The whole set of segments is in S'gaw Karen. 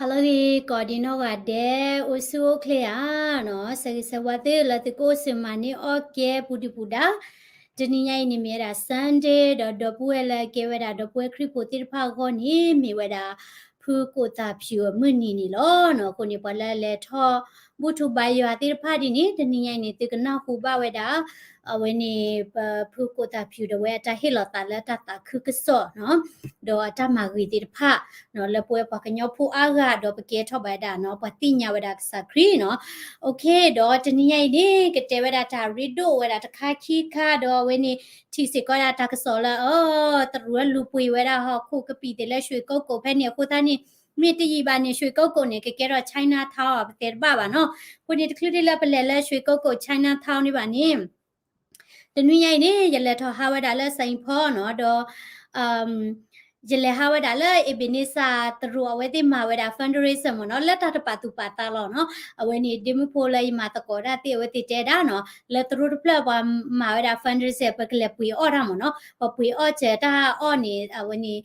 ဟါလၢအဂ့ၤ ကိးဒံနီၢ်ဂၤဒဲး အိၣ်ဆူၣ်အိၣ်ချ့ဧါနီၤ, ဆၢဂ့ၤဆၢဝါသုလၢသုကအိၣ်ဆူၣ်မၤန့ၢ်အီၣ်ကဲပူၤဒုၣ်ပူၤဒါ, တနံၤညါအံၤန့ၣ်မ့ၢ်ဝဲဒၣ် Sunday ဒီးဒီပုၢ်ဝဲၢ်လၢအကဲဝဲဒၣ်ဒီပုၢ်ဝဲၢ်ခရံာ်ဖိသ့ၣ်တဖၣ်အဂီၢ်န့ၣ် မ့ၢ်ဝဲဒၣ် ဖုကိးသးဖၠူၤအမုၢ်နံၤန့ၣ်လီၤနီၤ. အဃိန့ၣ် ပှၤလၢအလဲၤထီၣ်ဘူၣ်ထီၣ်ဘါယွၤသ့ၣ်တဖၣ်ဒ်န့ၣ် တနံၤညါအံၤန့ၣ် သုကနၢ်ဟူဘၣ်ဝဲဒၣ် အဝဲန့ၣ် ပဖုကိးသးဖၠူၤဒီးဝဲအတၢ်ဟ့ၣ်လီၤသးလၢတၢ်သးခုကစီၣ်နီၤ ဒီးအတၢ်မၤဂ့ၤသ့ၣ်တဖၣ်နီၤ လၢပဝဲပှၤကညီဖိအါဂၤ ဒီးပကဲထီၣ်ဘၣ်ဝဲဒၣ်နီၤ ပှၤသ့ၣ်ညါဝဲဒၣ်ကစၢ်ခရံာ်နီၤ. Okay ဒီးတနံၤညါအံၤန့ၣ် ကတဲဝဲဒၣ်တၢ်ရ့ဒိၣ်ဝဲဒၣ်တခါခံခါ ဒီးအဝဲန့ၣ် ထံၣ်စ့ၢ်ကီးဒၣ်တၢ်ကစီၣ်လၢ အၢ တရူးလူၤပှ့ၤဝဲဒၣ်ဟီၣ်ခိၣ်ကပံာ်သ့ၣ်လၢ ရွှေကုက္ကို ဖဲန့ၣ် အဃိသတးန့ၣ် မ့ၢ်တယံာ်ဘၣ်န့ၣ် ရွှေကုက္ကို န့ၣ် ကကဲထီၣ် Chinatown ပတဲတဘၣ်ဘၣ်နီၤ. အဃိန့ၣ် တချုးဒ်လၢပလဲၤလၢ ရွှေကုက္ကို Chinatown န့ၣ်ဘၣ်န့ၣ် တနွံညါအံၤန့ၣ် ယလဲၤထီၣ်ဟးဝဲဒၣ်လၢ Saint Paul နီၤ ဒီး ယလဲၤဟးဝဲဒၣ်လၢ Ebenezer တရူးအဝဲသ့ၣ်မၤဝဲဒၣ် fundraiser မ့ၢ်နီၤ လၢတၢ်တပာ်သူၣ်ပာ်သးလီၤနီၤ. အဝဲန့ၣ် ဒ့မုၣ်ဖိလၢယမၤသကိးတၢ်သ့ၣ်အဝဲသ့ၣ်တဲဒၣ်နီၤ လၢတရူးတဖျၢၣ်ပှၤမၤဝဲဒၣ် fundraiser ပကလဲၤပှ့ၤအီၣ်တၢ်မ့ၢ်နီၤ ပှၤပှ့ၤအီၣ်စၢၤတၢ်အီၣ်န့ၣ် အဝဲန့ၣ်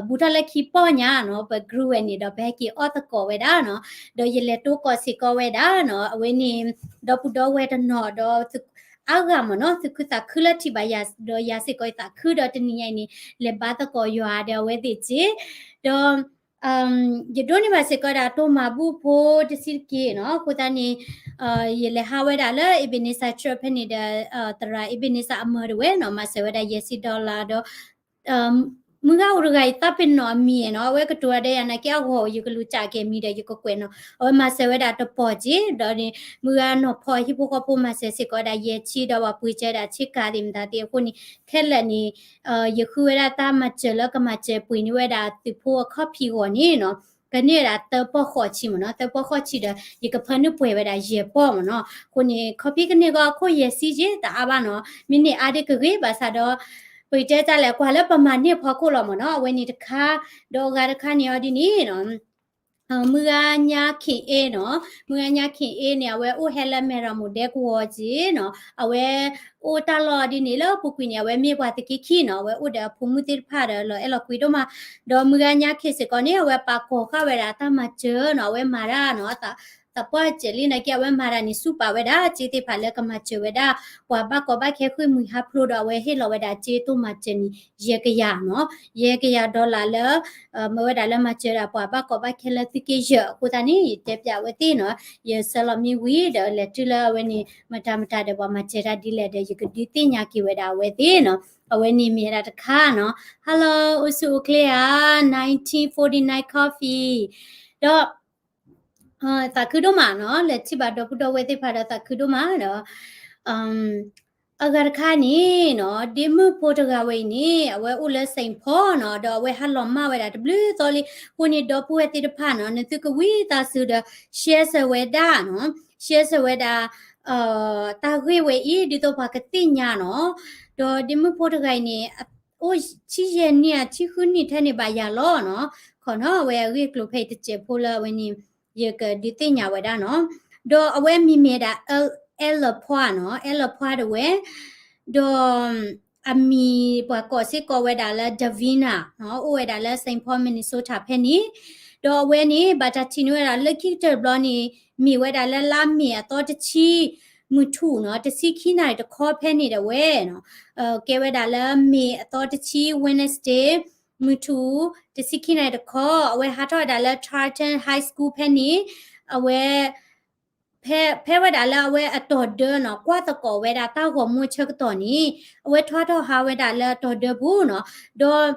ဘူးထီၣ်လၢခံပီၢ်ညါနီၤ ပ group ဝဲန့ၣ်ဒီး ပဟဲက့ၤအီၣ်သကိးဝဲဒၣ်နီၤ. ဒီးယလဲၤတိၢ်ကီးစ့ၢ်ကီးဝဲဒၣ်နီၤ အဝဲန့ၣ် ဒီပုၢ်ဒီဝဲၢ်တနီၤဒီး အါဂၤမ့ၢ်နီၤ သူၣ်ခုသးခုလၢထံၣ်ဘၣ်ယၤ ဒီးယၤစ့ၢ်ကီးယသးခုဒီး တနံၤညါအံၤန့ၣ် လဲၤဘါသကိးယွၤဒီးအဝဲသ့ၣ်စ့ၢ် ဒီး ယဒိးန့ၢ်ဘၣ်စ့ၢ်ကီးဒၣ်တိၢ်မၤဘူၣ်ဖိတဆံးတက့ၢ်နီၤ. အဃိသတးန့ၣ် ယလဲၤဟးဝဲဒၣ်လၢ Ebenezer Church ဖဲန့ၣ်ဒီး သရၣ် Ebenezer အမၢတဝဲနီၤ မၤစၢၤဝဲဒၣ်ယဲၢ်ဆံ dollar ဒီး မုၢ်ဂၤအိၣ်တဂၤအံၤ သးပ့ၤနီၣ်အမံၤနီၤ အဝဲကတိၤဝဲဒၣ်ယၤနာ်က့အဂီၢ် ယကလူၤကးက့ၤမံၤဒီး ယကကွဲးနီၤ အဝဲမၤစၢၤဝဲဒၣ်တပီၢ်စ့ၢ် ဒီးန့ၣ် မုၢ်ဂၤနီၢ်ဖီဟံၣ်ဖိဃီဖိမၤစၢၤစ့ၢ်ကီးဝဲဒၣ်ယဲၢ်ဆံ ဒီးပှၤပှ့ၤစၢၤဝဲဒၣ်ဆ့ကၤသ့ၣ်မတၤသ့ၣ်အဃိန့ၣ် ခဲလၢာ်န့ၣ် ယဃုဝဲဒၣ်တၢ်မၤစၢၤလၢကမၤစၢၤပှ့ၤန့ၢ်ဝဲဒၣ်သုးဖိအခီၣ်ဖံးဂီၢ်န့ၣ်နီၤ ကန့ၢ်ဝဲဒၣ်သၢပီၢ်ဃိးဆံမ့ၢ်နီၤ သၢပီၢ်ဃိးဆံဒီး ယကဖၢနုာ်ပှဲၤဝဲဒၣ်ယဲၢ်ပီၢ်မ့ၢ်နီၤ. အဃိန့ၣ် ခီဖံးကန့ၢ်ကီၢ်အခိၣ်ယဲၢ်ဆံယ့ၢ်တအါဘၣ်နီၤ မ့ၢ်န့ၢ်အါဒ်ကဂ့ၤဘၣ်ဆၣ်ဒီး ပတဲတၢ်လဲၣ် ကွၢ်လၢပမၤန့ၢ်အဖီခိၣ်လီၤမ့ၢ်နီၤ အဝဲန့ၣ်တခါ ဒီးအဂၤတခါန့ၣ်အီၤဒ်န့ၣ်နီၤ မုၢ်ဂၤညါခ့ၣ်အ့နီၤ မုၢ်ဂၤညါခ့ၣ်အ့န့ၣ် အဝဲအိၣ်ဟဲလၢမဲၢ်ရၤမိၢ်ဒဲ ကဝီၤက့ၤနီၤ အဝဲအိၣ်တၢ်လီၢ်ဒ်န့ၣ်လၢအပူၤကွံာ်န့ၣ် အဝဲမ့ၢ်ပှၤသုးက့ခံနီၤ အဝဲအိၣ်ဒီးအဖိမုၣ်သ့ၣ်တဖၣ်ဒီးလီၤအဲၣ်လီၤကွံဒိၣ်မး ဒီးမုၢ်ဂၤညါခ့ၣ်စ့ၢ်ကီးန့ၣ် အဝဲပာ်ကီၤဃာ်ဝဲဒၣ်တၢ်မၤစၢၤနီၤ အဝဲမၤတၢ်နီၤ သးပှၢ်စဲးလံနာ်က့ အဝဲမၤတၢ်န့ၣ် ဆူၣ်ပာ်ဝဲဒၣ်စ့သ့ၣ်တဖၣ်လၢကမၤစၢၤဝဲဒၣ် ပှၤဘၣ်ကီဘၣ်ခဲဃ့ၢ်မှံဟးဖျိးဒီး အဝဲဟ့ၣ်လီၤဝဲဒၣ်စ့တိၢ်မၤစၢၤန့ၣ် ယဲၢ်ကယၤနီၤ ယဲၢ်ကယၤ dollar လၢ မ့ၢ်ဝဲဒၣ်လၢမၤစၢၤဒၣ်ပှၤဘၣ်ကီဘၣ်ခဲလၢသုးက့ယဲၢ် အဃိသတးန့ၣ် ယတဲပၠးဝဲသ့ၣ်နီၤ ယဆၢလီၤမံဝံၤဒီးလဲၤတုၤလၢအဝဲန့ၣ် မတၤမတၤဒီးပှၤမၤစၢၤတၢ်ဒ်လဲၣ်ဒီး ယကဒုးသ့ၣ်ညါက့ၤဝဲဒၣ်အဝဲသ့ၣ်နီၤ အဝဲန့ၣ်မ့ၢ်ဝဲဒၣ်တခါနီၤ Hello အိၣ်ဆူၣ်အိၣ်ချ့ဧါ nineteen forty-nine Coffee ဒီး သးခုဒိၣ်မးနီၤ လဲၤထံၣ်ဘၣ်ဒီပုၢ်ဒီဝဲၢ်သ့ၣ်တဖၣ်ဒီးသးခုဒိၣ်မးဒီး အဂၤတခါန့ၣ်နီၤ ဒ့မုၣ်ဖိတဂၤဝဲအံၤန့ၣ် အဝဲအိၣ်လၢ Saint Paul နီၤ ဒီးအဝဲဟးလီၤမၢ်ဝဲဒၣ်တဘျုးသီလံ အဃိန့ၣ် ဒီပုၢ်ဝဲၢ်သ့ၣ်တဖၣ်နီၤ နသုကဝံသးစူၤဒီး share စၢၤဝဲဒၣ်နီၤ share စၢၤဝဲဒၣ် တၢ်ဂ့ၢ်ဝဲအံၤ ဒ်သိးပှၤကသ့ၣ်ညါနီၤ ဒီးဒ့မုၣ်ဖိတဂၤအံၤန့ၣ် အိၣ်ဆံယဲၢ်နံၣ် ဆံဃုနံၣ်ထဲန့ၣ်ဘၣ်ယၤလီၤနီၤ ခီနီၤအဝဲအဂ့ၢ်ကျိၤဖဲအံၤတစဲးဖိလၢအဝဲန့ၣ် ယကဒုးသ့ၣ်ညါဝဲဒၣ်နီၤ ဒီးအဝဲအမံၤမ့ၢ်ဒၣ် အဲလၢဖှါနီၤ အဲလၢဖှါတဝဲ ဒီး အမံၤပှၤကိးစ့ၢ်ကီးဝဲဒၣ်လၢ Davina နီၤ အိၣ်ဝဲဒၣ်လၢ Saint Paul Minnesota ဖဲန့ၣ် ဒီးအဝဲန့ၣ် ဘၣ်တၢ်ထံၣ်န့ၢ်ဝဲဒၣ်လၢခံကတၢၢ်တဘျီန့ၣ် မ့ၢ်ဝဲဒၣ်လၢလါမ့ၤအသီတဆံ မုၢ်ထူၣ်နီၤ တဆံခံနၣ်ရံၣ်တခီဖဲန့ၣ်ဒီးဝဲနီၤ ကဲဝဲဒၣ်လၢမ့ၤအသီတဆံ Wednesday မုၢ်ထူၣ် တဆံခံနၣ်ရံၣ်တခီ အဝဲဟးထီၣ်ဝဲဒၣ်လၢ Tarleton High School ဖဲန့ၣ် အဝဲ ဖဲ ဖဲဝဲဒၣ်လၢအဝဲအတီၢ်ဒၢနီၤ ကွၢ်သကိးဝဲဒၣ်တၢ်ဂီၤမူဆၢကတီၢ်န့ၣ် အဝဲထွါထီၣ်ဟးဝဲဒၣ်လၢအတီၢ်ဒၢပူၤနီၤ ဒီး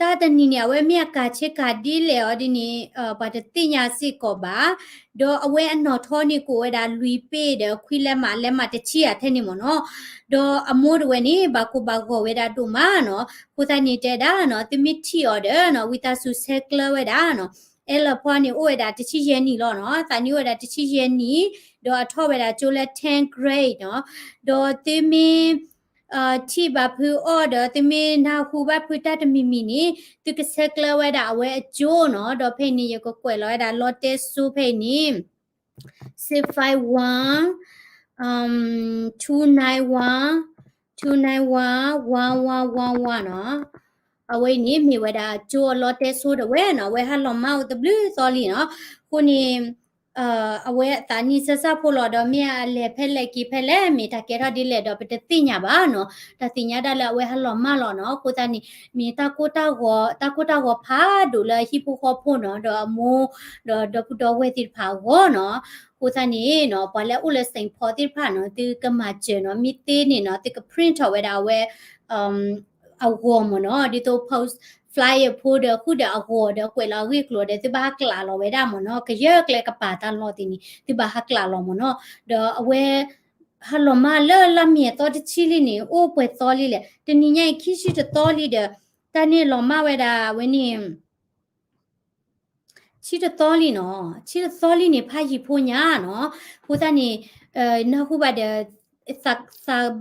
တၢ်တနံၤန့ၣ် အဝဲမ့ၢ်အကၤဆ့ကၤဒ်လဲၣ်အီၤဒ်န့ၣ် ပှၤတသ့ၣ်ညါစ့ၢ်ကီးဘၣ် ဒီးအဝဲအနီၣ်ထီန့ၣ်ကိးဝဲဒၣ်လွံၢ်ပ့ၢ်ဒီးခွံလဲမး လဲမးတဆံဧါထဲန့ၣ်မ့ၢ်နီၤ ဒီးအမိၢ်တဝဲန့ၣ် ဘၣ်ကိၢ်ဘၣ်ဂီၤဝဲဒၣ်ဒိၣ်မးနီၤ အဃိသတးန့ၣ်တဲဒၣ်နီၤ သုမ့ၢ်ထံၣ်အီၤဒီးနီၤ ဝံသးစူၤဆဲးကျၢဝဲဒၣ်နီၤ အဲလၢဖီန့ၣ် အိၣ်ဝဲဒၣ်တဆံယဲၢ်နံၣ်လီၤနီၤ သးနံၣ်အိၣ်ဝဲဒၣ်တဆံယဲၢ်နံၣ် ဒီးအထီၣ်ဝဲဒၣ်ကၠိလၢ tenth grade နီၤ ဒီးသုမ့ၢ် ထံၣ်ဘၣ်ဖုအီၣ်ဒီး သုမ့ၢ်နၢ်ဟူဘၣ်ဖုတၢ်တမံၤမံၤန့ၣ် သုကဆဲးကျၢဝဲဒၣ်အဝဲအကၠိနီၤ ဒီးဖဲအံၤန့ၣ် ယကကွဲးလီၤဝဲဒၣ်လီတဲစိဖဲအံၤန့ၣ် six five one, um, two nine one, two nine one, one one one one နီၤ အဝဲအံၤန့ၣ် မ့ၢ်ဝဲဒၣ်ကၠိအလီတဲဆိဒီးဝဲနီၤ, အဝဲဟးလီၤမၢ်အိၣ်တဘျုးသီလံနီၤ. အဃိန့ၣ် အဝဲအသးနံၣ်စၢ်စၢ်ဖိလီၤဒီး မ့ၢ်အလဲၤဖဲလဲၣ်က့ၤဖဲလဲၣ် မ့ၢ်တၢ်ကဲထီၣ်ဒ်လဲၣ်ဒီး ပတသ့ၣ်ညါဘၣ်နီၤ. တၢ်သ့ၣ်ညါဒၣ်လၢအဝဲဟးလီၤမၢ်လီၤနီၤ. အဃိသတးန့ၣ် မ့ၢ်တၢ်ကိၢ်တၢ်ဂီၤ တၢ်ကိၢ်တၢ်ဂီၤဖးဒိၣ်လၢအဟံၣ်ဖိဃီဖိနီၤ, ဒီးအမိၢ် ဒီးဒီပုၢ်ဒီဝဲၢ်သ့ၣ်တဖၣ်အဂီၢ်နီၤ. အဃိသတးန့ၣ်နီၤ ပှၤလၢအအိၣ်လၢ Saint Paul သ့ၣ်တဖၣ်နီၤ သုကမၤစၢၤနီၤ, မ့ၢ်သ့န့ၣ်နီၤ သုက print ထီၣ်ဝဲဒၣ်အဝဲ အဂီၤမ့ၢ်နီၤ, ဒ်သိး post flyer ဖိဒီး ဃုာ်ဒီးအဂီၤဒီး ကွဲးလီၤအဂ့ၢ်အကျိၤဒီး သုဘၣ်ဟးကျးလီၤဝဲဒၣ်မ့ၢ်နီၤ, ကယၢကျဲကပၤတၢ်လီၢ်သ့ၣ်န့ၣ် သုဘၣ်ဟးကျးလီၤမ့ၢ်နီၤ. ဒီးအဝဲ ဟးလီၤမၢ်လၢလါမ့ၤအသီတဆံလံန့ၣ် အိၣ်ပှဲၤသီလံလဲၣ်, တနံၤညါအံၤခံဆံတသီလံဒီး တၢ်န့ၣ်လီၤမၢ်ဝဲဒၣ်အဝဲန့ၣ် ဆံတသီလံနီၤ, ဆံတသီလံန့ၣ် ဖးယံၤဖိညါနီၤ. အဃိသတးန့ၣ် နၢ်ဟူဘၣ်ဒီး သး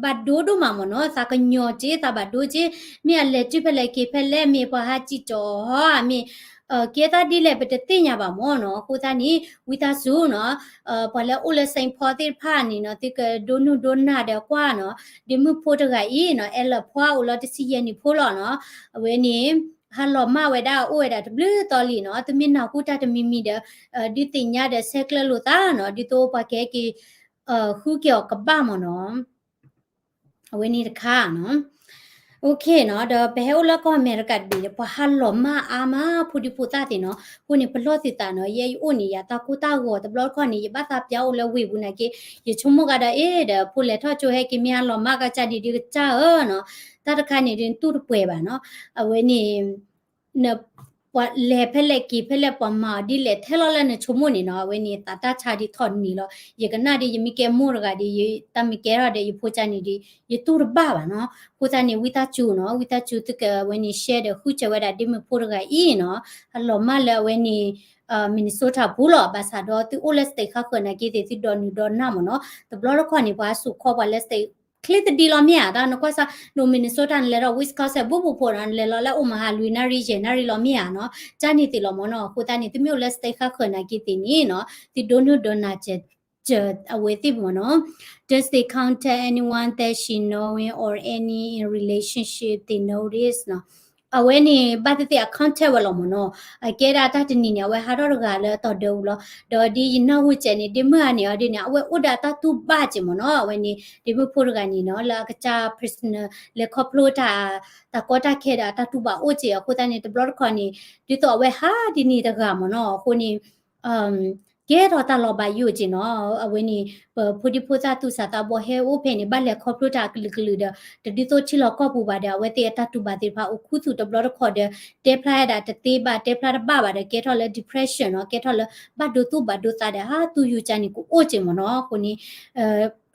ဘၣ်ဒိဒိၣ်မးမ့ၢ်နီၤ, သးကညီၤက့ၤ သးဘၣ်ဒိက့ၤ, မ့ၢ်အလဲၤတုၤဖဲလဲၣ်က့ၤဖဲလဲၣ်, မ့ၢ်ပှၤဟးစံၣ်ကၠီၤဧါ, မ့ၢ်ကဲသးဒ်လဲၣ် ပတသ့ၣ်ညါဘၣ်မ့ၢ်နီၤ. အဃိသတးန့ၣ် ဝံသးစူၤနီၤ ပှၤလၢအအိၣ်လၢ Saint Paul သ့ၣ်တဖၣ်န့ၣ်နီၤ သုကဒိနုၢ်ဒိနၢ်ဒီးကွၢ်နီၤ, ဒ့မုၣ်ဖိတဂၤအံၤနီၤ အဲလၢာ်ဖီအိၣ်လီၤတဆံယဲၢ်နံၣ်ဖိလီၤနီၤ. အဝဲန့ၣ် ဟးလီၤမၢ်ဝဲဒၣ် အိၣ်ဝဲဒၣ်တဘျုးသီလံနီၤ. သုမ့ၢ်နၢ်ဟူတၢ်တမံၤမံၤဒီး ဒုးသ့ၣ်ညါဒီးဆဲးကျၢလိာ်သးနီၤ, ဒ်သိးပှၤကဟဲက့ၤ ဃုက့ၤအီၤကဘၣ်မ့ၢ်နီၤ. အဝဲန့ၣ်တခါနီၤ. OK နီၤ, ဒီးပဟဲအိၣ်လၢကီၢ်အမဲရကၤတဘ့ၣ်ဒီး ပှၤဟးလီၤမၢ်အါမး ဖိဒံဖိသၣ်သ့ၣ်နီၤ. အဃိန့ၣ် ပလီၢ်သုသးနီၤ, ယဲယအိၣ်န့ၣ် ယၤတၢ်ကိၢ်တၢ်ဂီၤတဘျီတခီၣ်န့ၣ် ယဘၣ်သးပျၢ်အိၣ်လၢဝ့ၢ်ပူၤနာ်က့, ယဆိကမိၣ်ကဒီးအ့ၣ်ဒီး ဖိလဲၤထီၣ်ကၠိဟဲက့ၤ မ့ၢ်ဟးလီၤမၢ်ကစၢ်ဒ်ဒ်ကစၢ်ဧၢနီၤ. တၢ်တခါန့ၣ်ဒ်တူၢ်တပှဲၤဘၣ်နီၤ. အဝဲန့ၣ် ပှၤလဲၤဖဲလဲၣ်က့ၤဖဲလဲၣ် ပှၤမၤအီၤဒ်လဲၣ် ထဲလီၤလၢနဆိကမိၣ်န့ၣ်နီၤ. အဝဲန့ၣ် သးတၢ်ဆါဒ်ထီၣ်နံၤလီၤ. ယကနၣ်ဒ်ယမ့ၢ်ကဲမိၢ်တဂၤဒီး တၢ်မ့ၢ်ကဲထီၣ်ဒီး ယဖိကၢ်န့ၣ်ဒီး ယတူၢ်တဘၣ်ဘၣ်နီၤ. အဃိသတးန့ၣ် ဝံသးစူၤနီၤ, ဝံသးစူၤသုကဝဲန့ၣ် share ဒီးဃုစၢၤဝဲဒၣ်ဒ့မုၣ်ဖိတဂၤအံၤနီၤ, အလီၤမၢ်လၢအဝဲန့ၣ် Minnesota ပူၤလီၤ. ဘၣ်ဆၣ်ဒီးသုအိၣ်လၢ state ဃါဃၢၤနာ်က့သ့ၣ် သုဒိးနုာ်ဒိးနၢ်မ့ၢ်နီၤ. တဘျီတခီၣ်န့ၣ် ပှၤဟးစိာ်ခီပှၤလၢ state ချ့သဒံလီၤမ့ၢ်ဧါ. တၢ်နကွၢ်စၢ် ဒိး Minnesota နလဲၤထီၣ် Wisconsin ဘူးဘူးဖိနီၤ, နလဲၤလီၤလၢအိၣ်မဟါလွံၢ်နၣ်ရံၣ် ယဲၢ်နၣ်ရံၣ်လီၤမ့ၢ်ဧါနီၤ. ကန့ၣ်သ့ၣ်လီၤမ့ၢ်နီၤ. အဃိသတးန့ၣ် သုမ့ၢ်အိၣ်လၢ state ဃါဃၢၤနာ်က့သ့ၣ်န့ၣ်နီၤ, သုဒိးနုာ်ဒိးနၢ်စၢၤ စၢၤအဝဲသ့ၣ်မ့ၢ်နီၤ. Does they contact anyone that she knowing or any in relationship they notice နီၤ. အဝဲန့ၣ် ဘၣ်သ့ၣ်သ့ၣ်အ contact ဝဲလီၤမ့ၢ်နီၤ. အကဲဒၣ်တၢ်တနံၤန့ၣ် အဝဲဟးထီၣ်တဂၤလၢတီၤဒၢပူၤလီၤ. ဒီးဒ်ယနၢ်ဟူစဲးန့ၣ် ဒ့မုၣ်ဧါန့ၣ်အီၤဒ်န့ၣ် အဝဲအိၣ်ဒီးအတၢ်တူၢ်ဘၣ်က့ၤမ့ၢ်နီၤ. အဝဲန့ၣ် ဒ့မုၣ်ဖိတဂၤန့ၣ်နီၤ လၢအကစၢ် personal လဲၤခီဖျိတၢ် တၢ်ကီတၢ်ခဲဒီးအတၢ်တူၢ်ဘၣ်အိၣ်က့ၤ. အဃိသတးန့ၣ် တဘျီတခီၣ်န့ၣ် ဒ်သိးအဝဲဟးဒ်န့ၣ်တဂၤမ့ၢ်နီၤ. အဃိန့ၣ် ကဲထီၣ်တၢ်လီၤဘၣ်ယိၣ်က့ၤနီၤ. အဝဲန့ၣ် ပဖိဒံဖိသၣ်သူၣ်စၢ်သးဘီဟဲအိၣ်ဖဲန့ၣ် ဘၣ်လဲၤခီဖျိတၢ်အကလုာ်ကလုာ်ဒီး တဒ်သိးထံလီၤကီၢ်ပူၤဘၣ်ဒီး အဝဲသ့ၣ်အတၢ်တူၢ်ဘၣ်သ့ၣ်တဖၣ်အိၣ်ခူသူၣ်တဘျီတခီၣ်ဒီး တဲဖျါဝဲဒၣ်တသ့ဘၣ် တဲဖျါတဘၣ်ဘၣ်ဒီး ကဲထီၣ်လၢ depression နီၤ, ကဲထီၣ်လၢ ဘၣ်ဒိသူၣ်ဘၣ်ဒိသးဒီး ဟးသူယိၤကၢန့ၣ် ကအိၣ်က့ၤမ့ၢ်နီၤ. အဃိန့ၣ်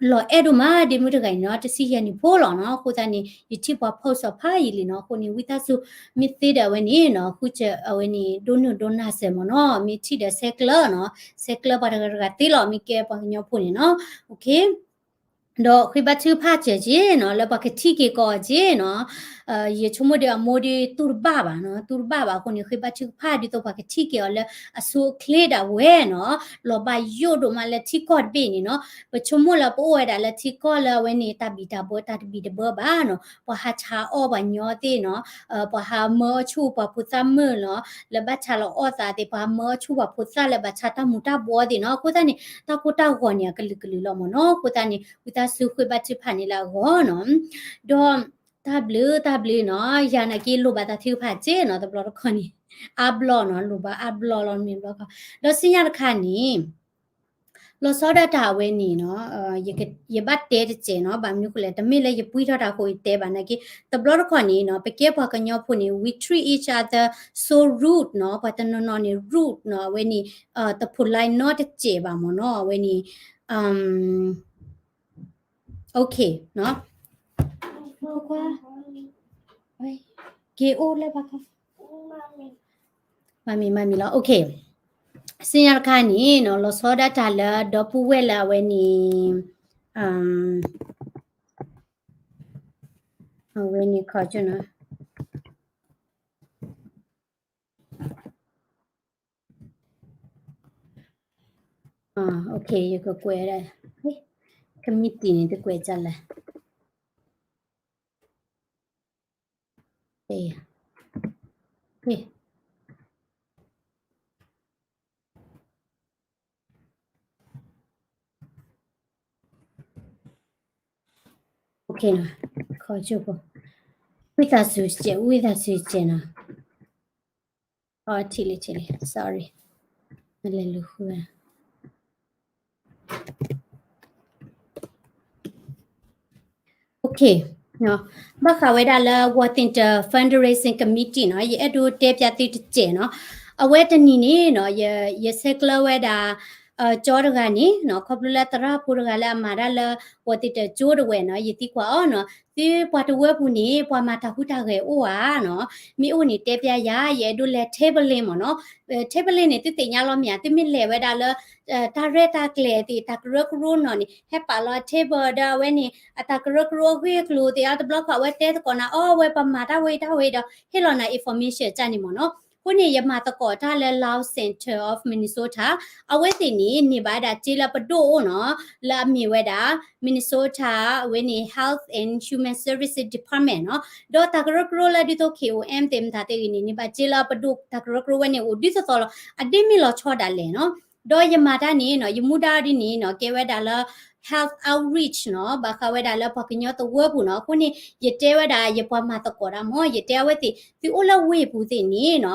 လီၤအဲၣ်ဒိၣ်မး ဒ့မုၣ်တဂၤအံၤနီၤ, တဆံယဲၢ်နံၣ်ဖိလီၤနီၤ. အဃိသတးန့ၣ် ယထံၣ်ပှၤ post အီၤဖးယံာ်လံနီၤ. အဃိန့ၣ် ဝံသးစူၤ မ့ၢ်သ့ဒီးအဝဲန့ၣ်နီၤ ဃုစၢၤအဝဲန့ၣ် ဒိးနုာ်ဒိးနၢ်စၢၤမ့ၢ်နီၤ, မ့ၢ်ထံၣ်ဒီးဆဲးကျၢနီၤ, ဆဲးကျၢပှၤတဂၤတဂၤသ့လီၤ, မ့ၢ်ကဲပှၤကညီဖိန့ၣ်နီၤ. ဒီးဃ့ဘါထုကဖၣ်စၢၤက့ၤနီၤ, လၢပှၤကထံၣ်က့ၤကီးအီၤက့ၤနီၤ. ယဆိကမိၣ်ဒီးအမိၢ်ဒီးတူၢ်တဘၣ်ဘၣ်နီၤ, တူၢ်တဘၣ်ဘၣ်အဃိန့ၣ် ဃ့ဘါထုကဖၣ်ဒ်သိးပှၤကထံၣ်က့ၤအီၤလၢအဆိအချ့ဒၣ်ဝဲနီၤ. လီၤဘၣ်ယိၣ်ဒိၣ်မးလၢထံကီၢ်တဘ့ၣ်န့ၣ်နီၤ. ပဆိကမိၣ်လၢပအိၣ်ဝဲဒၣ်လၢထံကီၢ်လၢအဝဲန့ၣ် တၢ်ဘံၣ်တၢ်ဘၢတၢ်တဘံၣ်တဘၢဘၣ်နီၤ. ပှၤဟးဆါအီၣ်ပှၤညီသ့ၣ်နီၤ, ပှၤဟးမၢအီၣ်ဆူၣ်ပှၤဖိသၣ်မုၣ်နီၤ, လၢဘၣ်ဆါလီၤအီၣ်သးသ့ၣ်, ပှၤဟးမၢအီၣ်ဆူၣ်ပှၤဖိသၣ်လၢဘၣ်ဆါတၢ်မူၤတၢ်ဘှီးသ့ၣ်နီၤ. အဃိသတးန့ၣ် တၢ်ကိၢ်တၢ်ဂီၤန့ၣ် အကလုာ်ကလုာ်လီၤမ့ၢ်နီၤ. အဃိသတးန့ၣ် ဝံသးစူၤဃ့ဘါထုကဖၣ်န့ၣ်လၢအဂီၢ်နီၤ. ဒီး တၢ်ဘျုးတၢ်ဘျုးနီၤ, ယၤနာ်က့လိၣ်ဘၣ်တၢ်ထုကဖၣ်စ့ၢ်နီၤ, တဘျီတခီၣ်န့ၣ် အါဘျီနီၤ, လိၣ်ဘၣ်အါဘျီလီၤမ့ၢ်ဘျီခီ. ဒီးဆူညါတခါန့ၣ် လီၤဆီဒၣ်တၢ်အဝဲန့ၣ်နီၤ, ယဘၣ်တဲတစဲးနီၤ, ဘၣ်မနုၤဃိလဲၣ်, တမ့ၢ်လၢယပှံထီၣ်တၢ်အဃိယတဲဘၣ်နာ်က့, တဘျီတခီၣ်န့ၣ်နီၤ, ပကဲပှၤကညီဖိန့ၣ် we treat each other so rude နီၤ, ပှၤတနီၤနီၤန့ၣ် rude နီၤ, အဝဲန့ၣ် တ polite နီတစဲးဘၣ်မ့ၢ်နီၤ, အဝဲန့ၣ် OK နီၤ, က့ၤအိၣ်လၢဘၣ်ခီ မ့ၢ်မ့ၢ်မ့ၢ်လီၤ, OK. ဆူညါတခါန့ၣ်နီၤ, လီၤဆီဒၣ်တၢ်လၢဒီပုၢ်ဝဲၢ်လၢအဝဲန့ၣ်, အဝဲန့ၣ်ခီကနီၤ OK, ယကကွဲးဒၣ်, ကမံးတံာ်န့ၣ် တကွဲးကလဲၣ်. ဝံသးစူၤစဲး, ဝံသးစူၤစဲးနီၤ. ထံၣ်လံ ထံၣ်လံ sorry, လဲၤလူၤဃုဝဲ ဘၣ်ဃးဝဲဒၣ်လၢ Worthington Fundraising Committee နီၤ, ယအဲၣ်ဒိးတဲပျးသုတစဲးနီၤ. အဝဲတနံၤန့ၣ်နီၤ, ယဆဲးကျၢဝဲဒၣ် ကၠီတဂၤန့ၣ်နီၤ, ခီဖျိလၢသရၣ်ဖိတဂၤလၢအမၤတၢ်လၢ Worthington ကၠိတဝဲၢ်နီၤ, ယသံကွၢ်အီၤနီၤ, သုပှၤတဝၢပူၤန့ၣ် ပှၤမၤတၢ်ဟူးတၢ်ဂဲၤအိၣ်ဧါနီၤ, မ့ၢ်အိၣ်န့ၣ်တဲပျးယၤ, ယအဲၣ်ဒိးလဲၤ tabling မ့ၢ်နီၤ. tabling န့ၣ် သုသ့ၣ်ညါလီၤမ့ၢ်ဧါ, သုမ့ၢ်လဲၤဝဲဒၣ်လၢ တၢ်ရဲၣ်တၢ်ကျဲၤသ့ၣ် တၢ်ကရၢကရိနီၤန့ၣ် ဟဲပာ်လီၤ table ဒီးအဝဲန့ၣ် အတၢ်ကရၢကရိအဂ့ၢ်အကျိၤသ့ၣ် အတဘျီခီၣ် အဝဲတဲသကိးနၤ အီ အဝဲပှၤမၤတၢ်ဝဲအံၤတၢ်ဝဲအံၤဒီး ဟ့ၣ်လီၤနၤ information ကၢ်န့ၣ်မ့ၢ်နီၤ. အဃိန့ၣ် ယမၤသကိးတၢ်လၢ Law Center of Minnesota အဝဲသ့ၣ်န့ၣ် န့ၢ်ဘၣ်ဝဲဒၣ်စ့လၢပဒိၣ်အိၣ်နီၤ, လၢအမ့ၢ်ဝဲဒၣ် Minnesota အဝဲန့ၣ် Health and Human Services Department နီၤ, ဒီးတၢ်ကရၢကရိလၢဒ်သိး K O M သ့ၣ်မတၤသ့ၣ်ဂ့ၤန့ၣ် န့ၢ်ဘၣ်စ့လၢပဒိၣ်တၢ်ကရၢကရိဝဲန့ၣ်အိၣ်ဒ်သိးသိးလီၤ, အဒ့မ့ၢ်လီၤဆီဒၣ်လဲာ်နီၤ. ဒီးယမၤတၢ်န့ၣ်နီၤ, ယမူဒါဒ်န့ၣ်နီၤ ကဲဝဲဒၣ်လၢ health outreach နီၤ, ဘၣ်ဃးဝဲဒၣ်လၢပှၤကညီသဝၢပူၤနီၤ. အဃိန့ၣ် ယတဲဝဲဒၣ်ယပှၤမၤသကိးတၢ်မ့ၢ် ယတဲအဝဲသ့ၣ် သုအိၣ်လၢဝ့ၢ်ပူၤသ့ၣ်န့ၣ်နီၤ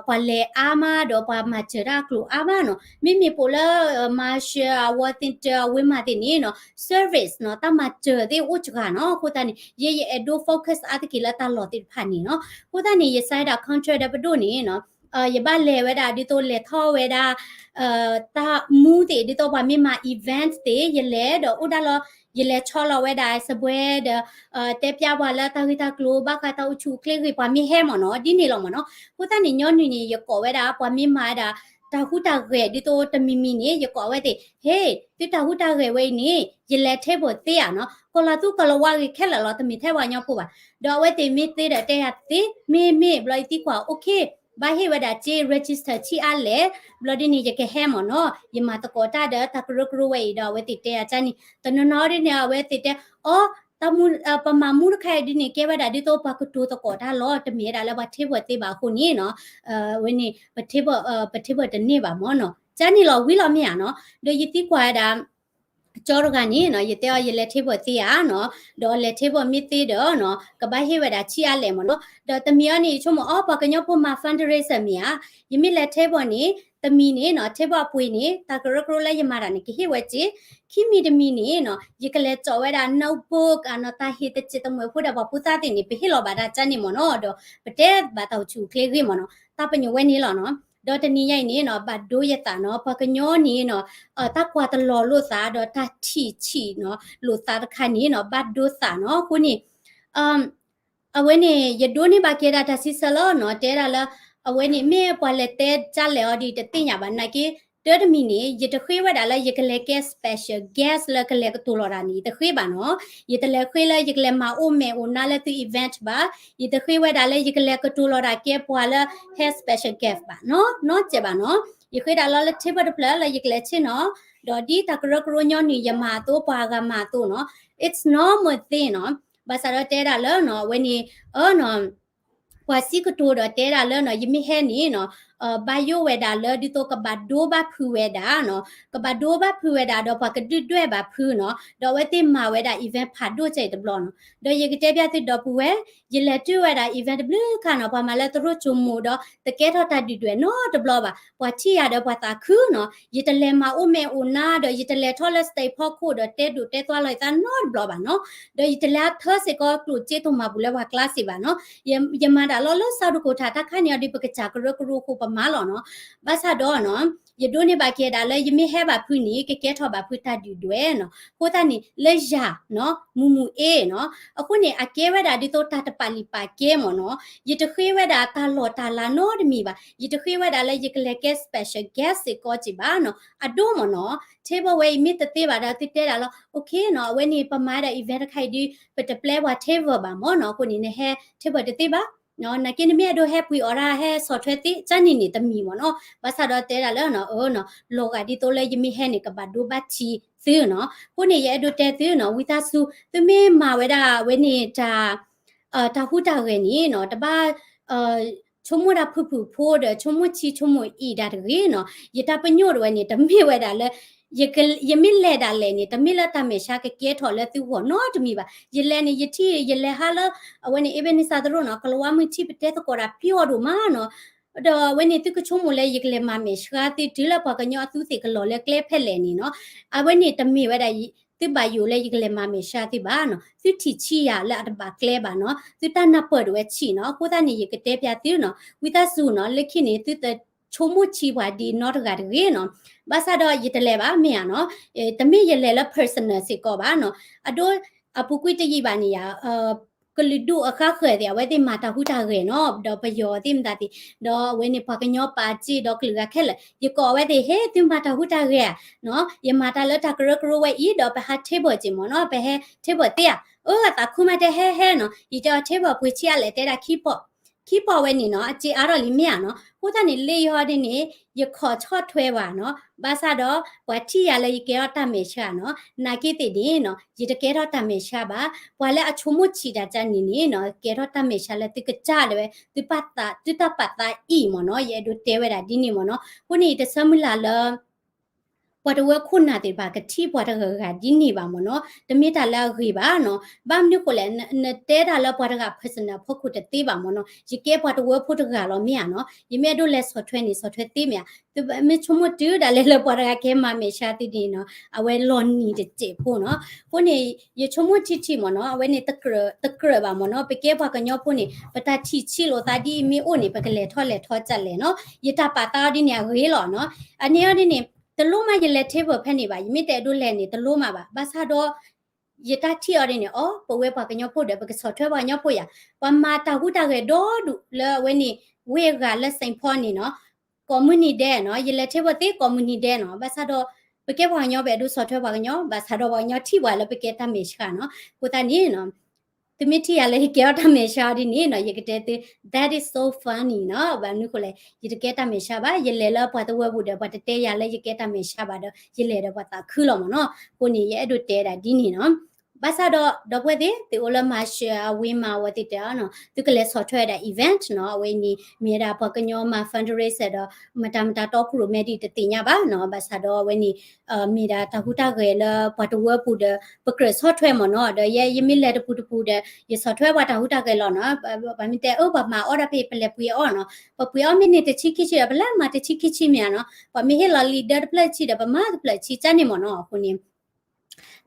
ပှၤလဲၤအါမးဒီးပှၤမၤစၢၤတၢ်အကျိၤအါမးနီၤ. မ့မ့ၢ်ပိာ်လၢ Marshall အ Worthington အဝ့ၢ်မးသ့ၣ်န့ၣ်နီၤ service နီၤ တၢ်မၤစၢၤသ့ၣ်အိၣ်စှၤနီၤ. အဃိသတးန့ၣ် ယဲယအဲၣ်ဒိး focus အါတက့ၢ်လၢတၢ်လီၢ်သ့ၣ်တဖၣ်န့ၣ်နီၤ. အဃိသတးန့ၣ် ယ sign ဒၣ် contract ဒီးပဒိၣ်န့ၣ်နီၤ ယဘၣ်လဲၤဝဲဒၣ်ဒ်သိးလဲၤထီၣ်ဝဲဒၣ် တၢ်မူသ့ၣ် ဒ်သိးပှၤမ့ၢ်မၤ event သ့ၣ် ယလဲၤဒီးအိၣ်ဒၣ်လီၤ, ယလဲၤဆီလီၤဝဲဒၣ်စပွဲဒီး တဲပျးပှၤလၢတၢ်ဂ့ၢ်တၢ်ကျိၤ ဘၣ်ဃးတၢ်အိၣ်ဆူၣ်အိၣ်ချ့ဂ့ၢ် ပှၤမ့ၢ်ဟဲမ့ၢ်နီၤ ဒ်န့ၣ်လီၤမ့ၢ်နီၤ. အဃိသတးန့ၣ် ညီနုၢ်န့ၣ် ယကိးဝဲဒၣ် ပှၤမ့ၢ်မၤဝဲဒၣ် တၢ်ဟူးတၢ်ဂဲၤဒ်သိးတမံၤမံၤန့ၣ် ယကိးဝဲသ့ၣ် ဟ့ၣ် သုတၢ်ဟူးတၢ်ဂဲၤဝဲအံၤန့ၣ် ယလဲၤ table သ့ဧါနီၤ, ကီၤလၤသူကီၤလၤဝါဂ့ၤခဲလၢာ်လီၤ တမ့ၢ်ထဲပှၤကညီဖိဘၣ်. ဒီးအဝဲသ့ၣ်မ့ၢ်သ့ဒီးတဲယၤသ့ မ့ၢ်မ့ၢ် ဘျီယသံကွၢ် okay ဘၣ်ဟ့ၣ်ဝဲဒၣ်စ့ register ထံအါလဲၣ်, ဘျီဒ်န့ၣ် ယကဟဲမ့ၢ်နီၤ, ယမၤသကိးတၢ်ဒီးတၢ်ကရၢကရိဝဲအံၤဒီး အဝဲသ့ၣ်တဲယၤကၢ်န့ၣ် တနီၤနီၤဒ်န့ၣ် အဝဲသ့ၣ်တဲ အီ တၢ်မူ ပမၤမူတခါအံၤဒ်န့ၣ် ကဲဝဲဒၣ်ဒ်သိးပှၤကတိၤသကိးတၢ်လီၤ, တမ့ၢ်ဝဲဒၣ်လၢပှၤ table သ့ဘၣ်အဃိန့ၣ်နီၤ, ဝဲန့ၣ် ပ table ပ table တန့ၢ်ဘၣ်မ့ၢ်နီၤ, ကၢ်န့ၣ်လီၤဝံၤလီၤမ့ၢ်ဧါနီၤ. ဒီးယသံကွၢ်ဝဲဒၣ် ကၠီတဂၤန့ၣ်နီၤ ယတဲအီၤ ယလဲၤ table သ့ဧါနီၤ, ဒီးလဲၤ table မ့ၢ်သ့ဒီးနီၤ ကဘၣ်ဟ့ၣ်ဝဲဒၣ်ထံအါလဲၣ်မ့ၢ်နီၤ. ဒီးတမံၤအံၤန့ၣ် ယဆိကမိၣ်အီ ပှၤကညီဖိမၤ fundraiser မ့ၢ်ဧါ, ယမ့ၢ်လဲၤ table န့ၣ် တမံၤန့ၣ်နီၤ table အပှ့ၤန့ၣ် တၢ်ကရၢကရိလၢယမၤတၢ်န့ၣ် ကဟ့ၣ်ဝဲစ့, ခံမံၤတမံၤန့ၣ်နီၤ ယကလဲၤစိာ်ဝဲဒၣ် notebook နီၤ တၢ်ဟ့ၣ်တစဲးတမှဲၤဖိဒီးပှၤဖိသၣ်သ့ၣ်န့ၣ် ပဟ့ၣ်လီၤဘၣ်တၢ်ကၢ်န့ၣ်မ့ၢ်နီၤ, ဒီးပတဲဘၣ်တၢ်အိၣ်ဆူၣ်အိၣ်ချ့ဂ့ၢ်မ့ၢ်နီၤ, တၢ်ပညိၣ်ဝဲန့ၣ်လီၤနီၤ. ဒီးတနံၤညါအံၤန့ၣ်နီၤ ဘၣ်ဒိယသးနီၤ ပှၤကညီန့ၣ်နီၤ တၢ်ကွၢ်တလီၤလိာ်သးဒီးတၢ်ထံၣ်ဆံးနီၤ လိာ်သးတခါန့ၣ်နီၤ ဘၣ်ဒိသးနီၤ. အဃိန့ၣ် အဝဲန့ၣ် ယဒိးန့ၢ်ဘၣ်က့ၤဒၣ်တၢ်စံးဆၢလီၤနီၤ တဲဒၣ်လၢ အဝဲန့ၣ် မ့ၢ်ပှၤလဲၤတဲကၢ်လဲၣ်အီၤဒ်တသ့ၣ်ညါဘၣ် နာ်က့ တၢ်တမံၤန့ၣ် ယတဃ့ဝဲဒၣ်လၢယကလဲၤကဲ special guest လၢကလဲၤကတိၤလီၤတၢ်န့ၣ် ယတဃ့ဘၣ်နီၤ, ယတလဲၤဃ့လၢယကလဲၤမၤအိၣ်မဲာ်အိၣ်နါလၢသု event ဘၣ်, ယတဃ့ဝဲဒၣ်လၢယကလဲၤကတိၤလီၤတၢ်ကဲပှၤလၢဟဲ special guest ဘၣ်နီၤ, နီတစဲးဘၣ်နီၤ. ယဃ့ဒၣ်လီၤလၢ table တဖျၢၣ်လၢယကလဲၤဆ့ၣ်နီၤ, ဒီးဒ်တၢ်ကရၢကရိညီနုၢ်ယမၤအသိး ပှၤဂၤမၤအသိးနီၤ, it's normal thing နီၤ. ဘၣ်ဆၣ်ဒီးတဲဒၣ်လၢနီၤ အဝဲန့ၣ် အၢနီၤ ပှၤစံးကတိၤဒီးတဲဒၣ်လၢနီၤ ယမ့ၢ်ဟဲန့ၣ်နီၤ ဘၣ်ယိၣ်ဝဲဒၣ်လၢ ဒ်သိးကဘၣ်ဒိဘၣ်ဖုးဝဲဒၣ်နီၤ, ကဘၣ်ဒိဘၣ်ဖုးဝဲဒၣ်ဒီးပှၤကဒုၣ်ဒွဲၣ်ဘၣ်ဖုးနီၤ, ဒီးအဝဲသ့ၣ်မၤဝဲဒၣ် event ဖးဒိၣ်ကဲအံၤတဘျီနီၤ. ဒီးယကတဲပျးသုဒီပုၢ်ဝဲၢ်, ယလဲၤတုၤဝဲဒၣ် event တဘျုးခါနီၤ ပှၤမၤလၢသရိာ်စိမိၤဒီး တကဲထီၣ်တၢ်ဒုၣ်ဒွဲၣ်နီတဘျီဘၣ်, ပှၤထံၣ်ယၤဒီးပှၤသးခုနီၤ, ယတလဲၤမၤအိၣ်မဲာ်အိၣ်နါဒီး ယတလဲၤထီၣ်လၢ stage ဖီခိၣ်ဒီးတဲဒိၣ်တဲသွါလီၤယသးနီတဘျီဘၣ်နီၤ. ဒီးယတလဲၤထၢစ့ၢ်ကီးကျိၣ်စ့တိၢ်မၤပူၤလၢပှၤကျါစ့ၢ်ဘၣ်နီၤ. ယမၤတၢ်လီၤလၢ South Dakota တၢ်ခါန့ၣ်အီၤဒီး ပကစၢ်ကရၢကရိအဃိပမၤလီၤနီၤ. ဘၣ်ဆၣ်ဒီးနီၤ ယဒိးန့ၢ်ဘၣ်က့ၤဒၣ်လၢယမ့ၢ်ဟဲဘၣ်ဖုန့ၣ် ကကဲထီၣ်ဘၣ်ဖုတၢ်ဒုၣ်ဒွဲၣ်နီၤ. အဃိသတးန့ၣ် လၢယၤနီၤ မူမူအ့နီၤ အဃိန့ၣ် အကဲဝဲဒၣ်ဒ်သိးတၢ်တပာ်လုၢ်ပာ်ကဲမ့ၢ်နီၤ. ယတဃ့ဝဲဒၣ်တၢ်လီၢ်တၢ်လၤနီတမံၤဘၣ်. ယတဃ့ဝဲဒၣ်လၢယကလဲၤကဲ special guest စ့ၢ်ကီးက့ၤဘၣ်နီၤ. အဒိမ့ၢ်နီၤ table ဝဲအံၤမ့ၢ်တသ့ဘၣ်ဒီးသုတဲဒၣ်လီၤ okay နီၤ အဝဲန့ၣ် ပမၤဝဲဒၣ် event တခါအံၤဒီး ပတပျဲပှၤ table ဘၣ်မ့ၢ်နီၤ. အဃိန့ၣ် နဟဲ table တသ့ဘၣ် နာ်က့နမ့ၢ်အဲၣ်ဒိးဟဲပှ့ၤအီၣ်ဒၣ် ဟဲဆီၣ်ထွဲသ့ ကၢ်န့ၣ်န့ၣ်တမံၤမ့ၢ်နီၤ. ဘၣ်ဆၣ်ဒီးတဲဒၣ်လၢ လီၤဂာ်ဒ်သိးလၢယမ့ၢ်ဟဲန့ၣ် ကဘၣ်ဒိဘၣ်ထံးသုနီၤ. အဃိန့ၣ် ယအဲၣ်ဒိးတဲသုနီၤ ဝံသးစူၤ သုမ့ၢ်မၤဝဲဒၣ်ဝဲန့ၣ်တၢ် တၢ်ဟူးတၢ်ဂဲၤန့ၣ်နီၤ တဘၣ် ဆိကမိၣ်တၢ်ဖုၣ်ဖုၣ်ဖိဒီး ဆိကမိၣ်ဆံးဆိကမိၣ်အံၤဒၣ်တဂ့ၤနီၤ. ယတၢ်ပညိၣ်တဝဲန့ၣ် တမ့ၢ်ဝဲဒၣ်လၢ ယက, ယမ့ၢ်လဲၤဒၣ်လဲာ်န့ၣ် တမ့ၢ်လၢတၢ်မဲာ်ဆှးကကဲထီၣ်လၢသုဂီၢ်နီတမံၤဘၣ်. ယလဲၤန့ၣ် ယထံၣ် ယလဲၤဟးလၢ အဝဲန့ၣ် Ebenezer သရိာ်နီၤ, ကလၤဝါမုၢ်ထံ ပတဲသကိးတၢ်ပျီဒိၣ်မးနီၤ. ဒီးအဝဲန့ၣ် သုကဆိကမိၣ်လၢယကလဲၤမၤမဲာ်ဆှးသုတုၤလၢပှၤကညီအသူးသ့ၣ်ကလီၤလၢကျဲဖဲလဲၣ်န့ၣ်နီၤ. အဝဲန့ၣ်တမ့ၢ်ဝဲဒၣ် သုဘၣ်ယိၣ်လၢယကလဲၤမၤမဲာ်ဆှးသုဘၣ်နီၤ. သုထံၣ်ဆံးယၤလၢအတဘၣ်ကျဲဘၣ်နီၤ. သုတၢ်နၢ်ပၢၢ်ဒၣ်ဝဲဆံးနီၤ. အဃိသတးန့ၣ် ယကတဲဖျါသုနီၤ, ဝံသးစူၤနီၤ, လၢခံန့ၣ် သုတဆိကမိၣ်ဆံးပှၤဒ်နီတဂၤတဂ့ၤနီၤ. ဘၣ်ဆၣ်ဒီးယတလဲၤဘၣ်မ့ၢ်ဧါနီၤ. တမ့ၢ်ယလဲၤလၢ personal စ့ၢ်ကီးဘၣ်နီၤ. အဒိ အပူၤကွံာ်တယံာ်ဘၣ်န့ၣ်ယၤ ကလုာ်ဒူၣ်အဃါဃၢၤသ့ၣ် အဝဲသ့ၣ်မၤတၢ်ဟူးတၢ်ဂဲၤနီၤ, ဒီးပယီၤသ့ၣ်မတၤသ့ၣ်, ဒီးအဝဲန့ၣ်ပှၤကညီပာ်စ့ဒီးကလုာ်ဂၤခဲလၢာ်, ယကိးအဝဲသ့ၣ် ဟဲသုမၤတၢ်ဟူးတၢ်ဂဲၤဧါနီၤ, ယမၤတၢ်လၢတၢ်ကရၢကရိဝဲအံၤ ဒီးပဟး table စ့ၢ်မ့ၢ်နီၤ, ပဟဲ table သ့ဧါ, အၢ သးခုမးတဲဟဲဟဲနီၤ, ယတဲအီၤ table ပှ့ၤဆံးအါလဲၣ် တဲဒၣ်ခံပီၢ်, ခံပီၢ်ဝဲန့ၣ်နီၤ, အစ့အါထီၣ်လံမ့ၢ်ဧါနီၤ, အဃိသတးန့ၣ် လၢယဟီဒ်န့ၣ် ယခီၣ်ဆီၣ်ထွဲဘၣ်နီၤ, ဘၣ်ဆၣ်ဒီးပှၤထံၣ်ယၤလၢယကဲထီၣ်တၢ်မဲာ်ဆှးနီၤ, နာ်က့သ့ၣ်န့ၣ်နီၤ ယတကဲထီၣ်တၢ်မဲာ်ဆှးဘၣ်, ပှၤလၢအဆိကမိၣ်ဆံးတၢ်ကန့ၣ်န့ၣ်နီၤ ကဲထီၣ်တၢ်မဲာ်ဆှးလၢသုကစၢ်ဒၣ်ဝဲ သုပာ်သး သုတၢ်ပာ်သးအံၤမ့ၢ်နီၤ, ယအဲၣ်ဒိးတဲဝဲဒၣ်ဒ်န့ၣ်မ့ၢ်နီၤ, အဃိန့ၣ် ယတဆၢမုၢ်လၢ်လၢ ပှၤတဝၢခိၣ်နၢ်သ့ၣ်တဖၣ်ကထံၣ်ပှၤတဂၤဂၤဒ်န့ၣ်ဘၣ်မ့ၢ်နီၤ, တမ့ၢ်တၢ်လၢအဂ့ၤဘၣ်နီၤ, ဘၣ်မနုၤဃိလဲၣ်, နတဲတၢ်လၢပှၤတဂၤ personal အဖီခိၣ်တသ့ဘၣ်မ့ၢ်နီၤ, ယကဲပှၤတဝၢဖိတဂၤလီၤမ့ၢ်ဧါနီၤ, ယမ့ၢ်အဲၣ်ဒိးလဲၤဆီၣ်ထွဲန့ၣ် ဆီၣ်ထွဲသ့မ့ၢ်ဧါ, မ့ၢ်ဆိကမိၣ်တုၤဒၣ်လဲာ်လၢပှၤတဂၤကဟဲမၤမဲာ်ဆှးသုန့ၣ်နီၤ, အဝဲလီၤနံၤတစဲးဖိနီၤ, အဃိန့ၣ် ယဆိကမိၣ်ထံထံမ့ၢ်နီၤ, အဝဲန့ၣ်တကြၢးဘၣ်မ့ၢ်နီၤ, ပကဲပှၤကညီဖိန့ၣ် ပတၢ်ထံၣ်ဆံးလိာ်သးဒ်အံၤမ့ၢ်အိၣ်န့ၣ် ပကလဲၤထီၣ်လဲၤထီၣ်ကလဲၣ်နီၤ, ယတၢ်ပာ်သးအီၤဒ်န့ၣ်အဂ့ၤလီၤနီၤ, အန့ၣ်အီၤဒ်န့ၣ် တလိၣ်မးယလဲၤ table ဖဲန့ၣ်ဘၣ်, ယမ့ၢ်တအဲၣ်ဒိးလဲၤန့ၣ် တလိၣ်မးဘၣ်, ဘၣ်ဆၣ်ဒီး ယတၢ်ထံၣ်အီၤဒ်န့ၣ် အီ ပဝဲပှၤကညီဖိဒီး ပကဆီၣ်ထွဲပှၤကညီဖိယၤ, ပှၤမၤတၢ်ဟူးတၢ်ဂဲၤဒီဒူၣ်လၢအဝဲန့ၣ် ဝ့ၢ်အဂၤလၢ Saint Paul န့ၣ်နီၤ, ကိးမုၢ်နံၤဒဲးနီၤ, ယလဲၤ table သ့ကိးမုၢ်နံၤဒဲးနီၤ, ဘၣ်ဆၣ်ဒီး ပကဲပှၤကညီ ပအဲၣ်ဒိးဆီၣ်ထွဲပှၤကညီ, ဘၣ်ဆၣ်ဒီးပှၤကညီထံၣ်ပှၤလၢပကဲတၢ်မဲာ်ဆှးနီၤ, အဃိသတးန့ၣ် သုမ့ၢ်ထံၣ်ယၤလၢယကဲထီၣ်တၢ်မဲာ်ဆှးအီၤဒ်န့ၣ်နီၤ, ယကတဲသု that is so funny နီၤ, ဘၣ်မနုၤဃိလဲၣ်, ယတကဲတၢ်မဲာ်ဆှးဘၣ်, ယလဲၤလၢပှၤတဝၢပူၤဒီး ပှၤတတဲယၤလၢယကဲတၢ်မဲာ်ဆှးဘၣ်ဒီး ယလဲၤဒီးပှၤသးခုလီၤမ့ၢ်နီၤ, အဃိန့ၣ် ယအဲၣ်ဒိးတဲဒၣ်ဒ်န့ၣ်နီၤ, ဘၣ်ဆၣ်ဒီး ဒီပုၢ်ဝဲၢ်သ့ၣ် သုအိၣ်လၢ Marshall အဝ့ၢ်မး အဝဲသ့ၣ်တဲအီၤနီၤ, သုကလဲၤဆီၣ်ထွဲဝဲဒၣ် event နီၤ, အဝဲန့ၣ် မ့ၢ်ဝဲဒၣ်ပှၤကညီမၤ fundraiser ဒီး မတၤမတၤတီခိၣ်ရိၣ်မဲဒ်တသ့ၣ်ညါဘၣ်နီၤ, ဘၣ်ဆၣ်ဒီးအဝဲန့ၣ် မ့ၢ်ဒၣ်တၢ်ဟူးတၢ်ဂဲၤလၢပှၤတဝၢပူၤဒီး ပကြၢးဆီၣ်ထွဲမ့ၢ်နီၤ, ဒီးယဲယမ့ၢ်လဲၤတပူၤတပူၤဒီး ယဆီၣ်ထွဲပှၤတၢ်ဟူးတၢ်ဂဲၤလီၤနီၤ, ပှၤမ့ၢ်တဲအၢ ပှၤမၤအီၣ်ဒၣ်ဖဲ ပလဲၤပှ့ၤအီၣ်နီၤ, ပှၤပှ့ၤအီၣ်မ့ၢ်န့ၢ်တဆံခံဆံဒီး ပလဲၤမၤတဆံခံဆံမ့ၢ်ဧါနီၤ, ပှၤမ့ၢ်ဟ့ၣ်လီၤလံာ်ဒၢတဖျၢၣ်ဆံဒီး ပမၤတဖျၢၣ်ဆံကၢ်န့ၣ်မ့ၢ်နီၤ, အဃိန့ၣ်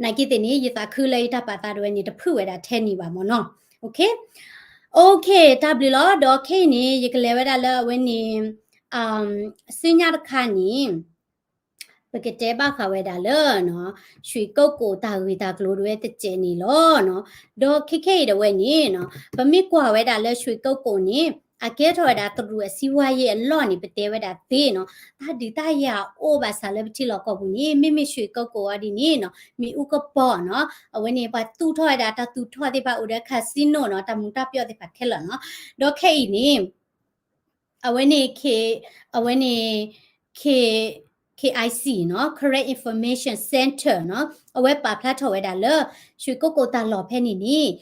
နာ်က့သ့ၣ်န့ၣ် ယသးခုလၢယတၢ်ပာ်သးဒၣ်ဝဲန့ၣ် တဖုၣ်ဝဲဒၣ်ထဲန့ၣ်ဘၣ်မ့ၢ်နီၤ, OK, OK, တၢ်ဘျုးလီၤ, ဒီးခဲအံၤန့ၣ် ယကလဲၤဝဲဒၣ်လၢအဝဲန့ၣ် ဆူညါတခါန့ၣ် ပကတဲဘၣ်ဃးဝဲဒၣ်လၢ ရွှေကုက္ကို တၢ်ဂ့ၢ်တၢ်ကျိၤဒၣ်ဝဲတစဲးန့ၣ်လီၤ. ဒီးခဲခဲအံၤဒၣ်ဝဲန့ၣ် ပမ့ၢ်ကွၢ်ဝဲဒၣ်လၢ ရွှေကုက္ကို န့ၣ် အကဲထီၣ်ဝဲဒၣ်တရူးအစံးဝါယဲၢ်အလီၢ်န့ၣ် ပတဲဝဲဒၣ်သ့နီၤ, တၢ်ဒုးတၢ်ယၤအိၣ်ဘၣ်ဆၣ်လၢပထံလီၢ်ကီၢ်ပူၤန့ၣ် မ့မ့ၢ် ရွှေကုက္ကို အီၤဒ်န့ၣ်နီၤ မ့ၣ်အူကပီၤနီၤ, အဝဲန့ၣ်ပှၤသူၣ်ထီၣ်ဝဲဒၣ်တၢ်သူၣ်ထီၣ်သ့ၣ်တဖၣ်အိၣ်ဒီး casino နီၤ, တၢ်မူၤတၢ်ပျီၣ်သ့ၣ်တဖၣ်ခဲလၢာ်နီၤ, ဒီးခဲအံၤန့ၣ် အဝဲန့ၣ် အဝဲန့ၣ် K, K I C နီၤ, Karen Information Center နီၤ, အဝဲပာ်ဖျါထီၣ်ဝဲဒၣ်လၢ ရွှေကုက္ကို တၢ်လီၢ်ဖဲန့ၣ်န့ၣ်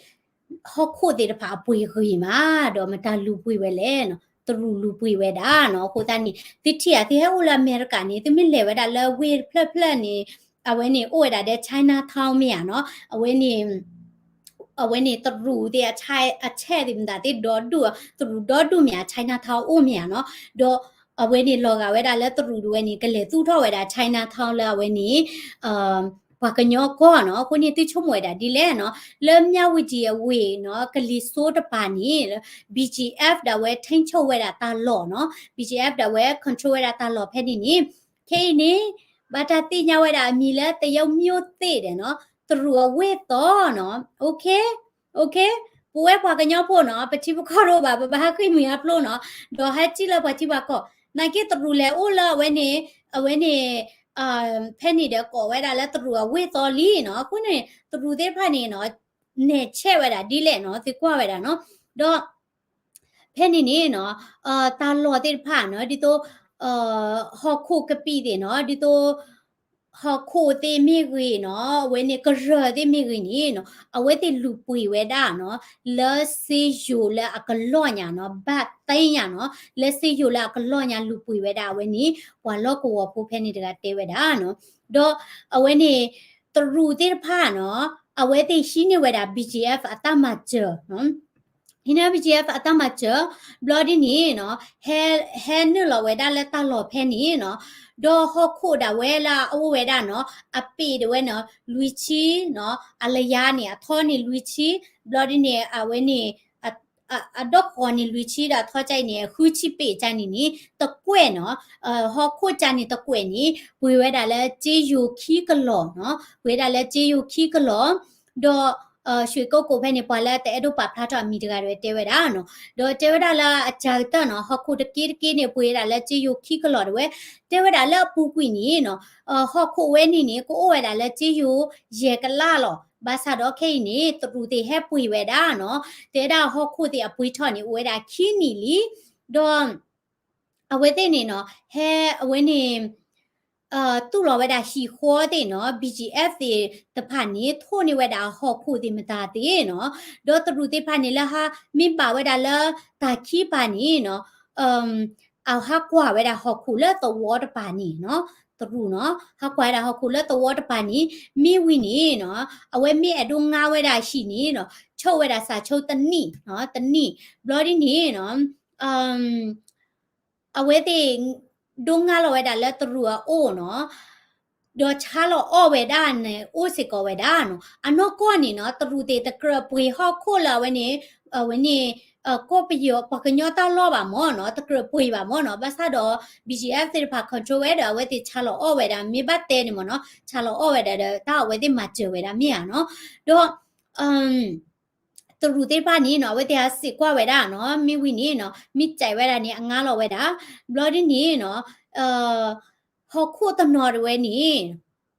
ဟီၣ်ခိၣ်သ့ၣ်တဖၣ်အပှ့ၤဂ့ၤမး ဒီးမတၤလူၤပှ့ၤဝဲလဲၣ်နီၤ, တရူးလူၤပှ့ၤဝဲဒၣ်နီၤ, အဃိသတးန့ၣ် သုထံၣ်ဧါ, သုဟဲအိၣ်လၢအမဲရကၤန့ၣ် သုမ့ၢ်လဲၤဝဲဒၣ်လၢဝ့ၢ်တဖျၢၣ်ဖျၢၣ်န့ၣ် အဝဲန့ၣ်အိၣ်ဝဲဒၣ်ဒီး Chinatown မ့ၢ်ဧါနီၤ, အဝဲန့ၣ် အဝဲန့ၣ်တရူးသ့ၣ် အဆဲးသ့ၣ်မတၤသ့ၣ်ဒီဒူၣ်, တရူးဒီဒူၣ်မ့ၢ်ဧါ, Chinatown အိၣ်မ့ၢ်ဧါနီၤ, ဒီးအဝဲန့ၣ်လီၤဂာ်ဝဲဒၣ်လၢတရူးဒၣ်ဝဲန့ၣ် ကလဲၤသူၣ်ထီၣ်ဝဲဒၣ် Chinatown လၢအဝဲန့ၣ် ပှၤကညီကီၢ်နီၤ, အဃိန့ၣ်သုဆိကမိၣ်ဝဲဒၣ်ဒ်လဲၣ်နီၤ, လၢ မြဝတီ အဝ့ၢ်နီၤ ကလံၤစိးတပၤန့ၣ် B G F ဒၣ်ဝဲထိန်းချုပ်ဝဲဒၣ်တၢ်လီၢ်နီၤ, B G F ဒၣ်ဝဲ control ဝဲဒၣ်တၢ်လီၢ်ဖဲန့ၣ်န့ၣ်, ခဲအံၤန့ၣ် ဘၣ်တၢ်သ့ၣ်ညါဝဲဒၣ်အမံၤလၢ တရုတ်မြို့သစ် ဒီးနီၤ, တရူးအဝ့ၢ်သီနီၤ, OK, OK, ပဝဲပှၤကညီဖိနီၤ ပထံပကီၢ်တအိၣ်ဘၣ် ပဘၣ်ဟးဃ့ၢ်မှံဟးဖျိးနီၤ, ဒီးဟဲစံၣ်လၢပှၤထံပှၤကီၢ်, နာ်က့တရူးလဲၤအိၣ်လၢအဝဲန့ၣ်, အဝဲန့ၣ် ဖဲန့ၣ်ဒီးကိးဝဲဒၣ်လၢတရူးအဝ့ၢ်သီလံနီၤ, အဃိန့ၣ် တရူးသ့ၣ်တဖၣ်န့ၣ်နီၤ နဲၣ်ဆဲးဝဲဒၣ်ဒ်လဲၣ်နီၤ သုကွၢ်ဝဲဒၣ်နီၤ, ဒီး ဖဲန့ၣ်န့ၣ်နီၤ, တၢ်လီၢ်သ့ၣ်တဖၣ်နီၤ ဒ်သိး ဟီၣ်ခိၣ်ကပံာ်သ့ၣ်နီၤ ဒ်သိး ဟီၣ်ခိၣ်သ့ၣ်မ့ၢ်ဂ့ၤနီၤ, အဝဲန့ၣ်ကရၢၢ်သ့ၣ်မ့ၢ်ဂ့ၤန့ၣ်နီၤ, အဝဲသ့ၣ်လူၤပှ့ၤဝဲဒၣ်နီၤ, လၢစ့ယိၤလၢအကလီၢ်ညါနီၤ, ဘၣ်သ့ၣ်ညါနီၤ, လၢစ့ယိၤလၢအကလီၢ်ညါလူၤပှ့ၤဝဲဒၣ်အဝဲန့ၣ် ပှၤလီၢ်ကဝီၤဖိဖဲန့ၣ်တဂၤတဲဝဲဒၣ်နီၤ. ဒီးအဝဲန့ၣ် တရူးသ့ၣ်တဖၣ်နီၤ, အဝဲသ့ၣ်ဟံးန့ၢ်ဝဲဒၣ် ဘီၣ်ကၠံၣ်အ့ၣ် အတၢ်မၤစၢၤနီၤ ဟံးန့ၢ် ဘီၣ်ကၠံၣ်အ့ၣ် အတၢ်မၤစၢၤ, ဘျီဒ်န့ၣ်နီၤ, ဟဲ ဟဲနုာ်လီၤဝဲဒၣ်လၢတၢ်လီၢ်ဖဲန့ၣ်နီၤ, ဒီးဟီၣ်ခိၣ်ဒၣ်ဝဲလၢအအိၣ်ဝဲဒၣ်နီၤ, အပ့ၤဒၣ်ဝဲနီၤ, လွံၢ်ဆံနီၤ, အလယါန့ၣ် အထီန့ၣ်လွံၢ်ဆံ, ဘျီဒ်န့ၣ် အဝဲန့ၣ် အ အဒီၣ်ဃီန့ၣ်လွံၢ်ဆံဒီးအထီကၠဲအံၤန့ၣ် ဃုဆံပ့ၤကၠဲန့ၣ်န့ၣ် တကွဲၢ်နီၤ, ဟီၣ်ခိၣ်ကၠဲန့ၣ်တကွဲၢ်န့ၣ် ပှ့ၤဝဲဒၣ်လၢစ့ယိၤခံကလီၢ်နီၤ, ပှ့ၤဝဲဒၣ်လၢစ့ယိၤခံကလီၢ်, ဒီး ရွှေကုက္ကိုဖဲန့ၣ် ပှၤလၢတအဲၣ်ဒိးပာ်ဖျါထီၣ်အမံၤတဂၤဒၣ်ဝဲတဲဝဲဒၣ်နီၤ, ဒီးတဲဝဲဒၣ်လၢအစှၤကတၢၢ်နီၤ, ဟီၣ်ခိၣ်တက့တက့န့ၣ် ပှ့ၤဝဲဒၣ်လၢစ့ယိၤခံကလီၢ်ဒၣ်ဝဲ, တဲဝဲဒၣ်လၢအပူၤကွံာ်န့ၣ်နီၤ, ဟီၣ်ခိၣ်ဝဲန့ၣ်န့ၣ် ကအိၣ်ဝဲဒၣ်လၢစ့ယိၤယဲၢ်ကလးလီၤ, ဘၣ်ဆၣ်ဒီးခဲအံၤန့ၣ် တရူးသ့ၣ်ဟဲပှ့ၤဝဲဒၣ်နီၤ, တဲဒၣ်ဟီၣ်ခိၣ်သ့ၣ်အပှ့ၤထီၣ်န့ၣ် အိၣ်ဝဲဒၣ်ခံနံၣ်လံ, ဒီး အဝဲသ့ၣ်န့ၣ်နီၤ, ဟဲအဝဲန့ၣ် တူၢ်လီၤဝဲဒၣ်ဟံၣ်ဃီသ့ၣ်နီၤ, ဘီၣ်ကၠံၣ်အ့ၣ် သ့ၣ်တဖၣ်န့ၣ် ထိၣ်န့ၢ်ဝဲဒၣ်ဟီၣ်ခိၣ်သ့ၣ်မတၤသ့ၣ်နီၤ, ဒီးတရူးသ့ၣ်တဖၣ်န့ၣ် လၢဟါမ့ၢ်ဘၣ်ဝဲဒၣ်လၢတၢ်ခံပၤန့ၣ်နီၤ, အဟးကွၢ်ဝဲဒၣ်ဟီၣ်ခိၣ်လၢသဝီတပၤန့ၣ်နီၤ, တရူးနီၤ, ဟးကွၢ်ဝဲဒၣ်ဟီၣ်ခိၣ်လၢသဝီတပၤန့ၣ်, မ့ၢ်ဝံၤန့ၣ်နီၤ, အဝဲမ့ၢ်အဲၣ်ဒိးငါဝဲဒၣ်ဟံၣ်န့ၣ်နီၤ, ဆိဝဲဒၣ်စးဆိတနံၣ်, တနံၣ်, ဘျီဒ်န့ၣ်နီၤ အဝဲသ့ၣ် ဒိးငါလီၤဝဲဒၣ်လၢတရူးအအိၣ်နီၤ, ဒီးဆါလီၤအီၣ်ဝဲဒၣ်န့ၣ် အိၣ်စ့ၢ်ကီးဝဲဒၣ်နီၤ, အနီၢ်ကီၢ်န့ၣ်နီၤ, တရူးသ့ၣ်တကြၢးပှ့ၤဟီၣ်ခိၣ်လၢအဝဲန့ၣ်, အဝဲန့ၣ် ကီၢ်ပယီၤပှၤကညီတၢ်လီၢ်ဘၣ်မ့ၢ်နီၤ, တကြၢးပှ့ၤဘၣ်မ့ၢ်နီၤ, ဘၣ်ဆၣ်ဒီး ဘီၣ်ကၠံၣ်အ့ၣ် သ့ၣ်တဖၣ် control ဝဲဒီး အဝဲသ့ၣ်ဆါလီၤအီၣ်ဝဲဒၣ် မ့ၢ်ဘၣ်တဲန့ၣ်မ့ၢ်နီၤ, ဆါလီၤအီၣ်ဝဲဒၣ်ဒီး တၢ်အဝဲသ့ၣ်မၤစၢၤဝဲဒၣ်မ့ၢ်ဧါနီၤ, ဒီး တရူးသ့ၣ်တဖၣ်န့ၣ်နီၤ, အဝဲသ့ၣ်ဟးစံးကွၢ်ဝဲဒၣ်နီၤ, မ့ၢ်ဝံၤန့ၣ်နီၤ, မ့ၢ်စံးဝဲဒၣ်န့ၣ် အငါလီၤဝဲဒၣ်, ဘျီဒ်န့ၣ်နီၤ, ဟီၣ်ခိၣ်တနီၤဒၣ်ဝဲန့ၣ်,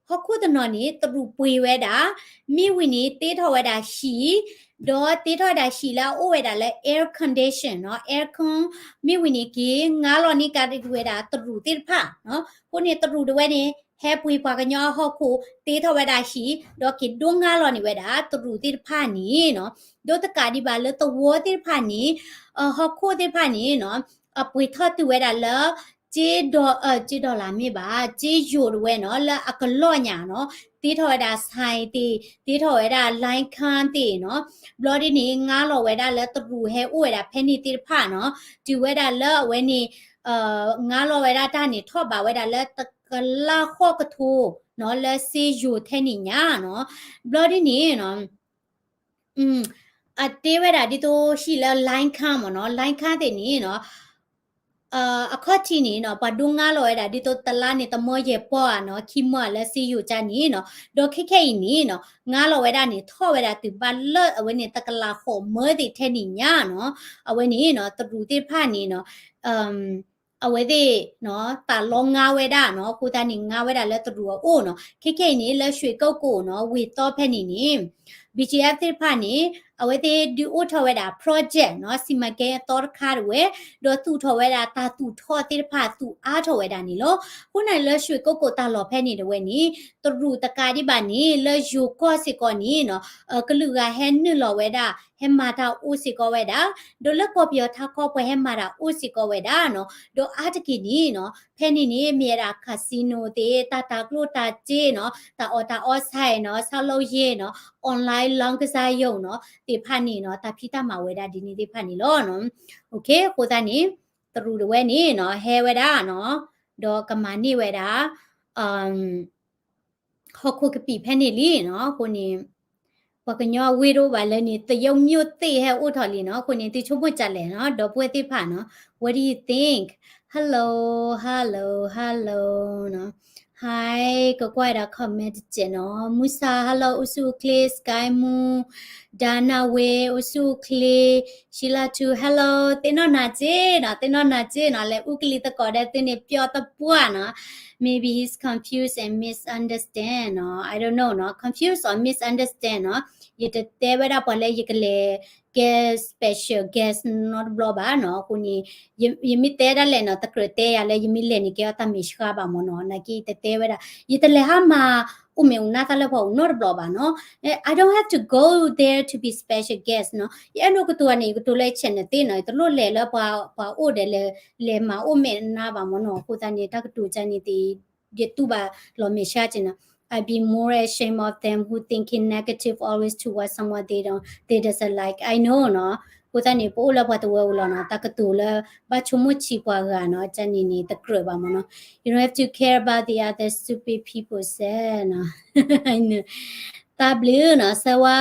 ဟီၣ်ခိၣ်တနီၤန့ၣ် တရူးပှ့ၤဝဲဒၣ်, မ့ၢ်ဝံၤန့ၣ် တ့ထီၣ်ဝဲဒၣ်ဟံၣ်, ဒီးတ့ထီၣ်ဝဲဒၣ်ဟံၣ်လၢအအိၣ်ဝဲဒၣ်လၢ air condition နီၤ, aircon, မ့ၢ်ဝံၤန့ၣ်က့ၤ ငါလီၤန့ၢ်ကဒါက့ၤဝဲဒၣ်တရူးသ့ၣ်တဖၣ်နီၤ, အဃိန့ၣ်တရူးဒၣ်ဝဲန့ၣ် ဟဲပှ့ၤပှၤကညီအဟီၣ်ခိၣ် တ့ထီၣ်ဝဲဒၣ်ဟံၣ်, ဒီးက့ၤဒိးငါလီၤန့ၢ်ဝဲဒၣ်တရူးသ့ၣ်တဖၣ်န့ၣ်နီၤ, ဒီးတကးဒံးဘၣ်လၢသဝီသ့ၣ်တဖၣ်န့ၣ်, ဟီၣ်ခိၣ်သ့ၣ်တဖၣ်န့ၣ်နီၤ, အပှ့ၤထီၣ်တုၤဝဲဒၣ်လၢ က့ဒီ, က့ဒီလၣ်မ့ၢ်ဘၣ်, က့ယိၤဒၣ်ဝဲနီၤ, လၢအကလီၢ်ညါနီၤ, တ့ထီၣ်ဝဲဒၣ် ဆိုင် သ့ၣ်, တ့ထီၣ်ဝဲဒၣ် လိုင်းခန်း သ့ၣ်နီၤ, ဘျီဒ်န့ၣ် ငါလီၤဝဲဒၣ်လၢတရူးဟဲအိၣ်ဝဲဒၣ်ဖဲန့ၣ်သ့ၣ်တဖၣ်နီၤ, တုၤဝဲဒၣ်လၢအဝဲန့ၣ် ငါလီၤဝဲဒၣ်တၢ်န့ၣ် ထီၣ်ဘးဝဲဒၣ်လၢတကလးဃိးကထိနီၤ, လၢစ့ယိၤထဲန့ၣ်ညါနီၤ, ဘျီဒ်န့ၣ်နီၤ အတဲဝဲဒၣ်ဒ်သိးဟံၣ်လၢ လိုင်းခန်း မ့ၢ်နီၤ, လိုင်းခန်း သ့ၣ်န့ၣ်နီၤ, အခီၣ်ထံးန့ၣ်နီၤ ပှၤဒိးငါလီၤဝဲဒၣ်ဒ်သိးတလါန့ၣ် တမီယဲၢ်ပီၢ်ဧါနီၤ, ခံမီၢ်ဧါလၢစ့ယိၤကၠါန့ၣ်နီၤ, ဒီးခဲခဲအံၤန့ၣ်နီၤ ငါလီၤဝဲဒၣ်န့ၣ် ထီၣ်ဝဲဒၣ်တုၤဘၣ်လၢအဝဲန့ၣ် တကလးဃိးမၢသ့ၣ်ထဲန့ၣ်ညါနီၤ, အဝဲန့ၣ်နီၤ တရူးသ့ၣ်တဖၣ်န့ၣ်နီၤ အဝဲသ့ၣ် သးလီငါဝဲဒၣ်နီၤ, အဃိသတးန့ၣ် ငါဝဲဒၣ်လၢတရူးအအိၣ်နီၤ, ခဲခဲအံၤန့ၣ် လၢ ရွှေကုက္ကို နီၤ ဝ့ၢ်သီဖဲန့ၣ်န့ၣ် ဘီၣ်ကၠံၣ်အ့ၣ် သ့ၣ်တဖၣ်န့ၣ် အဝဲသ့ၣ်ဒုးအိၣ်ထီၣ်ဝဲဒၣ် project နီၤ, စီမံကိန်း အသီတခါဒၣ်ဝဲ, ဒီးသူၣ်ထီၣ်ဝဲဒၣ်တၢ်သူၣ်ထီၣ်သ့ၣ်တဖၣ်သူၣ်အါထီၣ်ဝဲဒၣ်န့ၣ်လီၤ. အဃိန့ၣ်လၢ ရွှေကုက္ကို တၢ်လီၢ်ဖဲန့ၣ်ဒၣ်ဝဲန့ၣ် တရူးတကးဒံးဘၣ်န့ၣ် လၢယိၤကီၢ်စ့ၢ်ကီးန့ၣ်နီၤ ကလုာ်ဂၤဟဲနုာ်လီၤဝဲဒၣ် ဟဲမၤတၢ်အိၣ်စ့ၢ်ကီးဝဲဒၣ်, ဒီးလၢကီၢ်ပယီၤထးခီပှၤဟဲမၤတၢ်အိၣ်စ့ၢ်ကီးဝဲဒၣ်နီၤ, ဒီးအါတက့ၢ်န့ၣ်နီၤ ဖဲန့ၣ်န့ၣ် မ့ၢ်ဝဲဒၣ် casino သ့ၣ် တၢ်တၤကျိၣ်တၤစ့နီၤ, တၢ်အီၣ်တၢ်အီ ဆိုင် နီၤ, ဆောက်လုပ်ရေး နီၤ, online လောင်းကစားရုံ နီၤ, သ့ၣ်တဖၣ်န့ၣ်နီၤ တၢ်ဖံးတၢ်မၤဝဲဒၣ်ဒ်န့ၣ်သ့ၣ်တဖၣ်န့ၣ်လီၤ. အဃိသတးန့ၣ် တရူးဒၣ်ဝဲန့ၣ်နီၤ ဟဲဝဲဒၣ်နီၤ, ဒီးကမၤန့ၢ်ဝဲဒၣ် ဟီၣ်ခိၣ်ကပံာ်ဖဲန့ၣ်လံနီၤ. အဃိန့ၣ် ပှၤကညီအဝ့ၢ်တအိၣ်ဘၣ်လၢန့ၣ် တရုတ်မြို့သစ် ဟဲအိၣ်ထီၣ်လံနီၤ. အဃိန့ၣ် သုဆိကမိၣ်ဒ်လဲၣ်နီၤ ဒီပုၢ်ဝဲၢ်သ့ၣ်တဖၣ်နီၤ. What do you think? Hello, hello, hello နီၤ. Hi, ကကွၢ်ဝဲဒၣ် comment တစဲးနီၤ. Musa, hello, အိၣ်ဆူၣ်အိၣ်ချ့, Sky Moon, Dana Way, အိၣ်ဆူၣ်အိၣ်ချ့, Sheila Two, hello, သ့ၣ်နီၣ်နၤစ့နီၤ, သ့ၣ်နီၣ်နၤစ့နီၤ, လဲၤအူကလံၤသကိးဒီးသုန့ၣ် ပျီတပှၢ်နီၤ. Maybe he's confused and misunderstand နီၤ. I don't know နီၤ. Confused or misunderstand နီၤ. ယတတဲဝဲဒၣ်ပှၤလၢယကလဲၤကဲ special guest နီတဘျီဘၣ်နီၤ. အဃိန့ၣ် ယမ့ၢ်တဲဒၣ်လဲာ်နီၤ တကြၢးတဲယၤလၢယမ့ၢ်လဲၤန့ၣ် ကဲအီၤတၢ်မဲာ်ဆှးဘၣ်မ့ၢ်နီၤ. နာ်က့ယတတဲဝဲဒၣ် ယတလဲၤဟါမၢ် အိၣ်မဲာ်အိၣ်နၢ်တၢ်လၢပှၤအိၣ်နီတဘျီဘၣ်နီၤ. I don't have to go there to be special guest နီၤ. ယအဲၣ်ဒိးကတိၤန့ၣ် ယကတိၤလၢ channel သ့နီၤ. ယတလိၣ်လဲၤလၢပှၤ ပှၤအိၣ်ဒီးလဲၤ လဲၤမၤအိၣ်မဲာ်နၢ်ဘၣ်မ့ၢ်နီၤ. အဃိသတးန့ၣ် တၢ်ကတိၤကါန့ၣ်သ့ၣ် ယတူၢ်ဘၣ်လီၤမဲာ်ဆှးက့နီၤ. I'd be more ashamed of them who thinking negative always toward someone they don't, they doesn't like. I know နီၤ. အဃိသတးန့ၣ် ပအိၣ်လၢပှၤတဝၢပူၤလီၤနီၤ. တၢ်ကတိၤလၢ ဘၣ်ဆိကမိၣ်ဆံးပှၤဂၤနီၤ. ကါန့ၣ်န့ၣ် တကြၢးဘၣ်မ့ၢ်နီၤ. You don't have to care about the other stupid people said နီၤ. တၢ်ဘျုးနီၤ စၢဝါ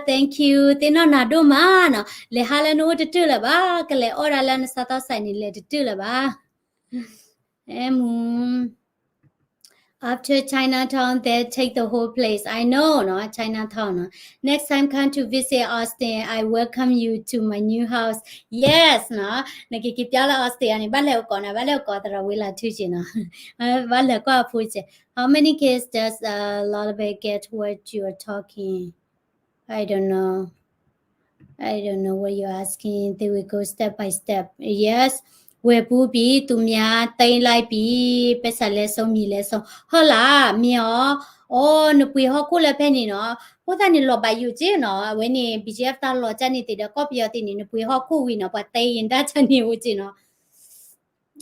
thank you သ့ၣ်နီၣ်နၤဒိၣ်မးနီၤ. လဲၤဟါလၢနအိၣ်တတုၤလၢၤဘၣ်. ကလဲၤအီၣ်ဒၣ်လၢနစးသီစးန့ၣ် လဲၤတတုၤလၢၤဘၣ်. အဲမူ After Chinatown, they take the whole place. I know နီၤ Chinatown နီၤ. Next time come to visit Austin, I welcome you to my new house. Yes နီၤ. နက့ၤက့ၤပျါလၢ Austin န့ၣ် ဘၣ်လဲၤအိၣ်ကီးနီၤ ဘၣ်လဲၤအိၣ်ကီးသရၣ်ဝ့လၢ်ထူက့နီၤ. ဘၣ်လဲၤကွၢ်အဖိက့. How many kids does uh, Lullaby get what you are talking? I don't know. I don't know what you're asking. They will go step by step. Yes. ဝဲပူၤပံၤ သူများသိမ်းလိုက်ပြီ ပိုက်ဆံလဲဆုံး မြေလဲဆုံး ဟီၣ်လာ် မ့ၢ်အီၤ အိ နပှ့ၤဟီၣ်ခိၣ်လၢဖဲန့ၣ်နီၤ အဃိသတးန့ၣ် လီၤဘၣ်ယိၣ်က့နီၤ အဝဲန့ၣ် BGF တၢ်လီၤကၢ်န့ၣ်သ့ၣ်ဒီး ကီၢ်ပယီၤသ့ၣ်န့ၣ် နပှ့ၤဟီၣ်ခိၣ်ဝံၤနီၤ ပှၤတဲယံၤဒၣ်ကၢ်န့ၣ်အိၣ်က့နီၤ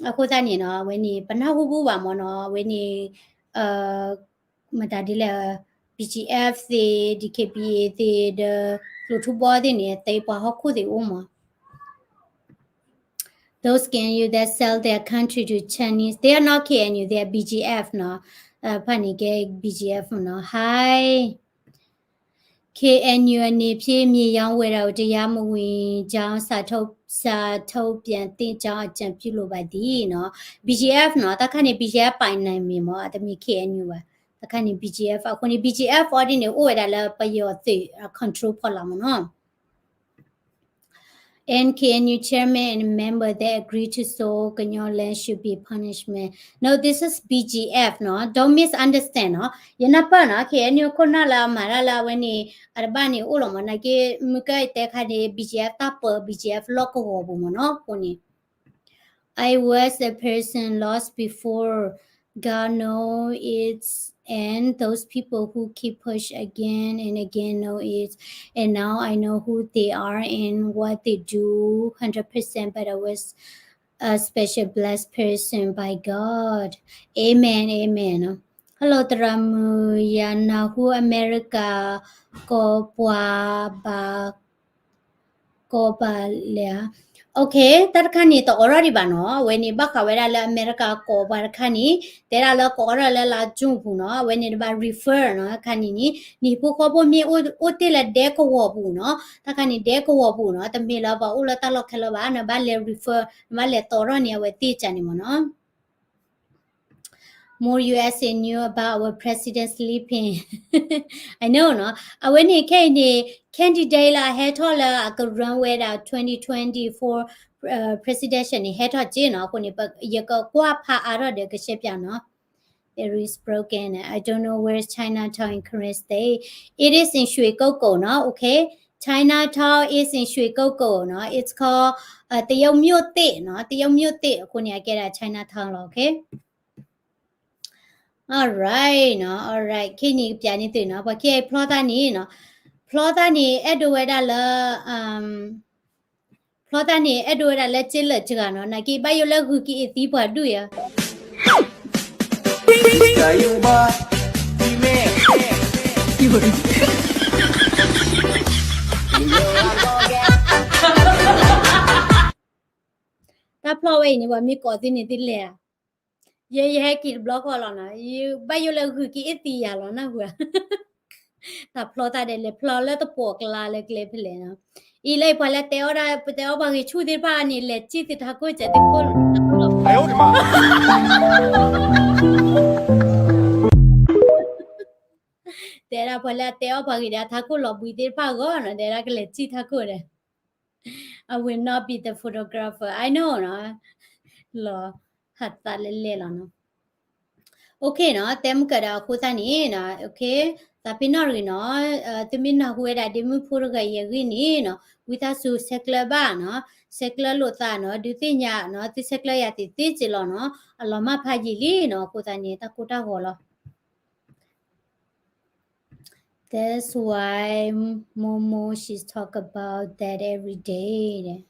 အဃိသတးန့ၣ်နီၤ အဝဲန့ၣ် ပနၢ်ဟူဘူၣ်ဘၣ်မ့ၢ်နီၤ အဝဲန့ၣ် မတၤဒ်လဲၣ် BGF သ့ၣ် DKBA သ့ၣ်ဒီး ကျိၤထူဘီသ့ၣ်န့ၣ် သ့ပှၤဟီၣ်ခိၣ်သ့ᣣ်အိၣ်မး Those K N U that sell their country to Chinese, they are not K N U, they are B G F နီၤ ဖဲန့ၣ်ကဲ B G F နီၤ Hi K N U အနေဖြင့် မြေရောင်းဝယ်တာကို တရားမဝင်ကြောင်း စာထုတ် စာထုတ်ပြန်သင့်ကြောင်း အကြံပြုလိုပါသည် နီၤ BGF နီၤ တၢ်ခါန့ၣ် BGF ပိုင်နယ်မြေမ့ၢ် အတမ့ၢ် K N U ဘၣ် တၢ်ခါန့ၣ် BGF အဃိန့ၣ် BGF အီၤဒ်န့ၣ် အိၣ်ဝဲဒၣ်လၢပယီၤသုး control ဖီလာ်မ့ၢ်နီၤ And K N U chairman and member that agree to sold Kaniar land should be punishment. No, this is B G F နီၤ don't misunderstand နီၤ ယနၢ်ပၢၢ်နီၤ K N U ခိၣ်နၢ်လၢအမၤတၢ်လၢအဝဲန့ၣ် အတဘၣ်န့ၣ်အိၣ်လီၤမး နာ်က့ မုၢ်ကၢၢ်တဲခါန့ၣ် BGF တၢ်ပၢ BGF လီၢ်ကဝီၤပူၤမ့ၢ်နီၤ အဃိန့ၣ် I was a person lost before. God know it's and those people who keep push again and again know it. And now I know who they are and what they do hundred percent, but I was a special blessed person by God. Amen, amen. Hello, သရၣ်မုၣ် ယၤနၢ်ဟူ အမဲရကၤ ကီၢ်ပှၤဘၣ် ကီၢ်ဘၣ်လဲၣ်ဧါ Okay တၢ်တခါန့ၣ် တအိးထီၣ်ဒံးဘၣ်နီၤ အဝဲန့ၣ် ဘၣ်ဃးဝဲဒၣ်လၢအမဲရကၤကီၢ်ပှၤတခါန့ၣ် တဲဒၣ်လၢကအိးထီၣ်လၢလါ June ပူၤနီၤ အဝဲန့ၣ်တဘၣ် refer နီၤ တခါန့ၣ်န့ၣ် နဟံၣ်ဖိဃီဖိမ့ၢ်အိၣ်တ့ၢ်လၢဒဲကဝီၤပူၤနီၤ တၢ်ခါန့ၣ် ဒဲကဝီၤပူၤနီၤ တမ့ၢ်လၢပှၤအိၣ်လၢတၢ်လီၢ်ခဲလၢာ်ဘၣ် နဘၣ်လဲၤ refer နဘၣ်လဲၤတအိးထီၣ်န့ၣ် အဝဲသ့ၣ်ကၢ်န့ၣ်မ့ၢ်နီၤ More U S A knew about our president sleeping. I know နီၤ အဝဲန့ၣ်ခဲအံၤန့ၣ် candidate လၢအဟဲထီၣ်လၢအက run ဝဲဒၣ် twenty twenty-four presidential န့ၣ် ဟဲထီၣ်က့နီၤ အဃိန့ၣ် ယကကွၢ်ဖးအါထီၣ်ဒီးကရှဲပၠးနီၤ It is broken. I don't know where is Chinatown in Karen State. It is in ရွှေကုက္ကို နီၤ Okay. Chinatown is in ရွှေကုက္ကို နီၤ It's called တရုတ်မြို့သစ် နီၤ တရုတ်မြို့သစ် အဃိန့ၣ် အကဲဒၣ် Chinatown လီၤ Okay. Alright နီၤ alright ခဲအံၤန့ၣ် ကပျးန့ၢ်သုနီၤ ပှၤခံဂၤဖျီသးန့ၣ်နီၤ ဖျီသးန့ၣ် အဲၣ်ဒိးဝဲဒၣ်လၢ ဖျီသးန့ၣ် အဲၣ်ဒိးဝဲဒၣ်လၢစ့လၢာ်စှၤနီၤ နာ်က့ဘၣ်ယိၣ်လၢဂုာ်က့ၤအသံပှၤဒူၣ်ယၤ တၢ်ဖျီဝဲအံၤန့ၣ် ပှၤမ့ၢ်ကိးသုန့ၣ်သုလဲၤဧါ ယဲယဟဲက့ၤတဘျီဃီလီၤနီၤ ဘၣ်ယိၣ်လၢဂုာ်က့ၤအသံယၤလီၤနၢ်ဟူဧါ တၢ်ဖျီသးဒီးလဲၤဖျီလၢတပိာ်ကျါလၢကျဲဖဲလဲၣ်နီၤ အံၤလၢပှၤလၢတဲအီၣ်ဒၣ် ပတဲအီၣ်ပှၤဂ့ၤဆူၣ်သ့ၣ်တဖၣ်န့ၣ် လဲၤစံၣ်သ့ၣ်ထးခိၣ်ကဲသ့ၣ်ခိၣ်လီၤ တဲဒၣ်ပှၤလၢအတဲအီၣ်ပှၤဂ့ၤဒီးထးခိၣ်လီၤဘှံးသ့ၣ်တဖၣ်အဂီၢ်နီၤ တဲဒၣ်ကလဲၤစံၣ်ထးခိၣ်ဒီး I will not be the photographer. I know နီၤ လီၤ ဟးသးလဲၣ်လဲၣ်လီၤနီၤ OK နီၤ, တဲမုၢ်ကၢဒီးအဃိသတးန့ၣ်နီၤ, OK, သးပ့ၤနီၣ်တဂ့ၤနီၤ, သုမ့ၢ်နၢ်ဟူဝဲဒၣ်ဒ့မုၣ်ဖိတဂၤအံၤအဂ့ၢ်န့ၣ်နီၤ, ဝံသးစူၤဆဲးကျၢဘၣ်နီၤ, ဆဲးကျၢလိာ်သးနီၤ, ဒုးသ့ၣ်ညါနီၤ, သုဆဲးကျၢယၤသ့ၣ်သ့ၣ်က့လီၤနီၤ, အလီၤမၢ်ဖးယံာ်လံနီၤ, အဃိသတးန့ၣ် တၢ်ကိၢ်တၢ်ဂီၤလီၤ. That's why Momo she's talk about that every day.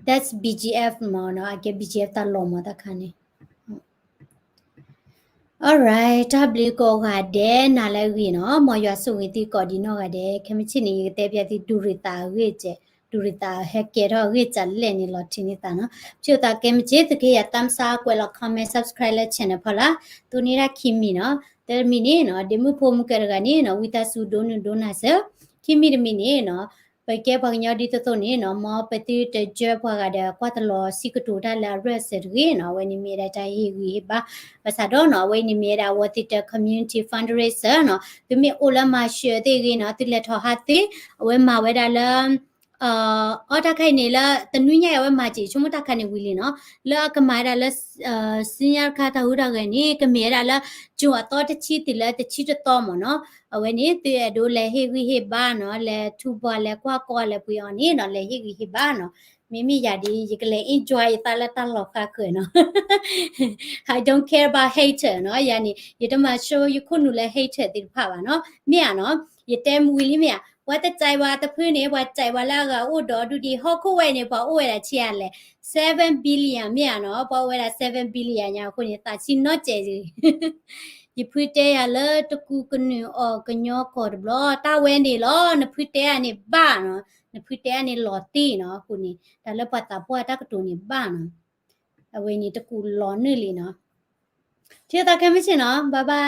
That's B G F မ့ၢ်နီၤ, အကဲ B G F တၢ်လီၢ်မ့ၢ်တခါန့ၣ်. Alright, တၢ်ဘျုးကိးဂၤဒဲး နၤလၢအဂ့ၤနီၤ, မ်ယွၤဆိၣ်ဂ့ၤသုကိးဒံးနီၢ်ဂၤဒဲး, ခဲမုၢ်ဆ့ၣ်န့ၣ် ယကတဲပျးသုဒူရ့ၤသးအဂ့ၢ်စဲး, ဒူရ့ၤသးဟဲကဲထီၣ်အဂ့ၢ်စဲးလဲၣ်န့ၣ် လီၤထံးန့ၢ်သးနီၤ. ဆိသးကဲမုၢ်ဆ့ၣ် သုကဟ့ၣ်ယၤ thumbs up ကွဲးလီၤ comment, subscribe လၢ channel ဖီလာ်, တိၢ်န့ၢ်ဒၣ်ခံမံၤနီၤ, တမံၤန့ၣ်နီၤ, ဒ့မုၣ်ဖိမုၢ်ကၢတဂၤန့ၣ်နီၤ, ဝံသးစူၤဒိးနုာ်ဒိးနၤစၢၤ, ခံမံၤတမံၤန့ၣ်နီၤ, ပကဲပှၤကညီဒ်သိးသိးန့ၣ်နီၤ, မ်ပသုတကြၢးပှၤဂၤဒီး ကွၢ်တလီၤစံးကတိၤတၢ်လၢအရၢၢ်စၢၤတဂ့ၤနီၤ, အဝဲန့ၣ်မ့ၢ်ဝဲဒၣ်တၢ်ဟ့ၣ်ဂံၢ်ဟ့ၣ်ဘါ, ဘၣ်ဆၣ်ဒီးနီၤ, အဝဲအံၤန့ၣ်မ့ၢ်ဝဲဒၣ်အဝီသ့ၣ်တၢ် community fundraiser နီၤ, သုမ့ၢ်အိၣ်လၢမၤစၢၤသ့ၣ်ဂ့ၤနီၤ, သုလဲၤထီၣ်ဟးသ့, အဝဲမၤဝဲဒၣ်လၢ အီတၢ်ခါအံၤန့ၣ်လၢ တနွံညါအံၤအဝဲမၤစၢၤ ဆိကမိၣ်တၢ်ခါန့ၣ်ဝံၤလံနီၤ, လၢအကမၤဝဲဒၣ်လၢ စံညါတခါတၢ်ဟူးတၢ်ဂဲၤန့ၣ် ကမ့ၢ်ဝဲဒၣ်လၢ ကၠိအသီတဆံတုၤလၢတဆံတသီမ့ၢ်နီၤ, အဝဲန့ၣ် သုအဲၣ်ဒိးလဲၤဟ့ၣ်ဂံၢ်ဟ့ၣ်ဘါနီၤ, လဲၤထူဘှီလဲၤကွၢ်ကီလဲၤပှ့ၤအီၤန့ၣ်နီၤ, လဲၤဟ့ၣ်ဂံၢ်ဟ့ၣ်ဘါနီၤ, မ့မ့ၢ်ယၤဒ် ယကလဲၤ enjoy ယသးလၢတၢ်လီၤဃါဃၢၤနီၤ, I don't care about hater နီၤ, ယၤန့ၣ် ယတမၤ show ယခိၣ်နူာ်လၢ hater သ့ၣ်တဖၣ်ဘၣ်နီၤ, မ့ၢ်ဧါနီၤ, ယတဲမုၢ်ဝံၤလံမ့ၢ်ဧါ, ပှၤတကြိုက်ဝဲတဖုန့ၣ် ပှၤကြိုက်ဝဲလၢအဂၤအိၣ်ဒီးဒုးဒံး ဟီၣ်ခိၣ်ဝဲအံၤန့ၣ် ပှၤအိၣ်ဝဲဒၣ်ဆံးအါလဲၣ်, seven billion မ့ၢ်ဧါနီၤ, ပှၤအိၣ်ဝဲဒၣ် seven billion ညါအဃိန့ၣ် သးဆံးနီတစဲး, ယဖုတဲယၤလၢတကူးကနုာ်အီၣ်ကညီကီၢ်တဘျီ, တၢ်ဝဲန့ၣ်လီၤ, နဖုတဲအန့ၣ်ဘၣ်နီၤ, နဖုတဲအန့ၣ်လီၤတံၢ်နီၤ, အဃိန့ၣ် တၢ်လၢပှၤသးပှၢ်တၢ်ကတိၤန့ၣ်ဘၣ်နီၤ, အဝဲန့ၣ်တကူးလီၤနုာ်လံနီၤ, ထံၣ်သးခဲမုၢ်ဆ့ၣ်နီၤ, bye bye.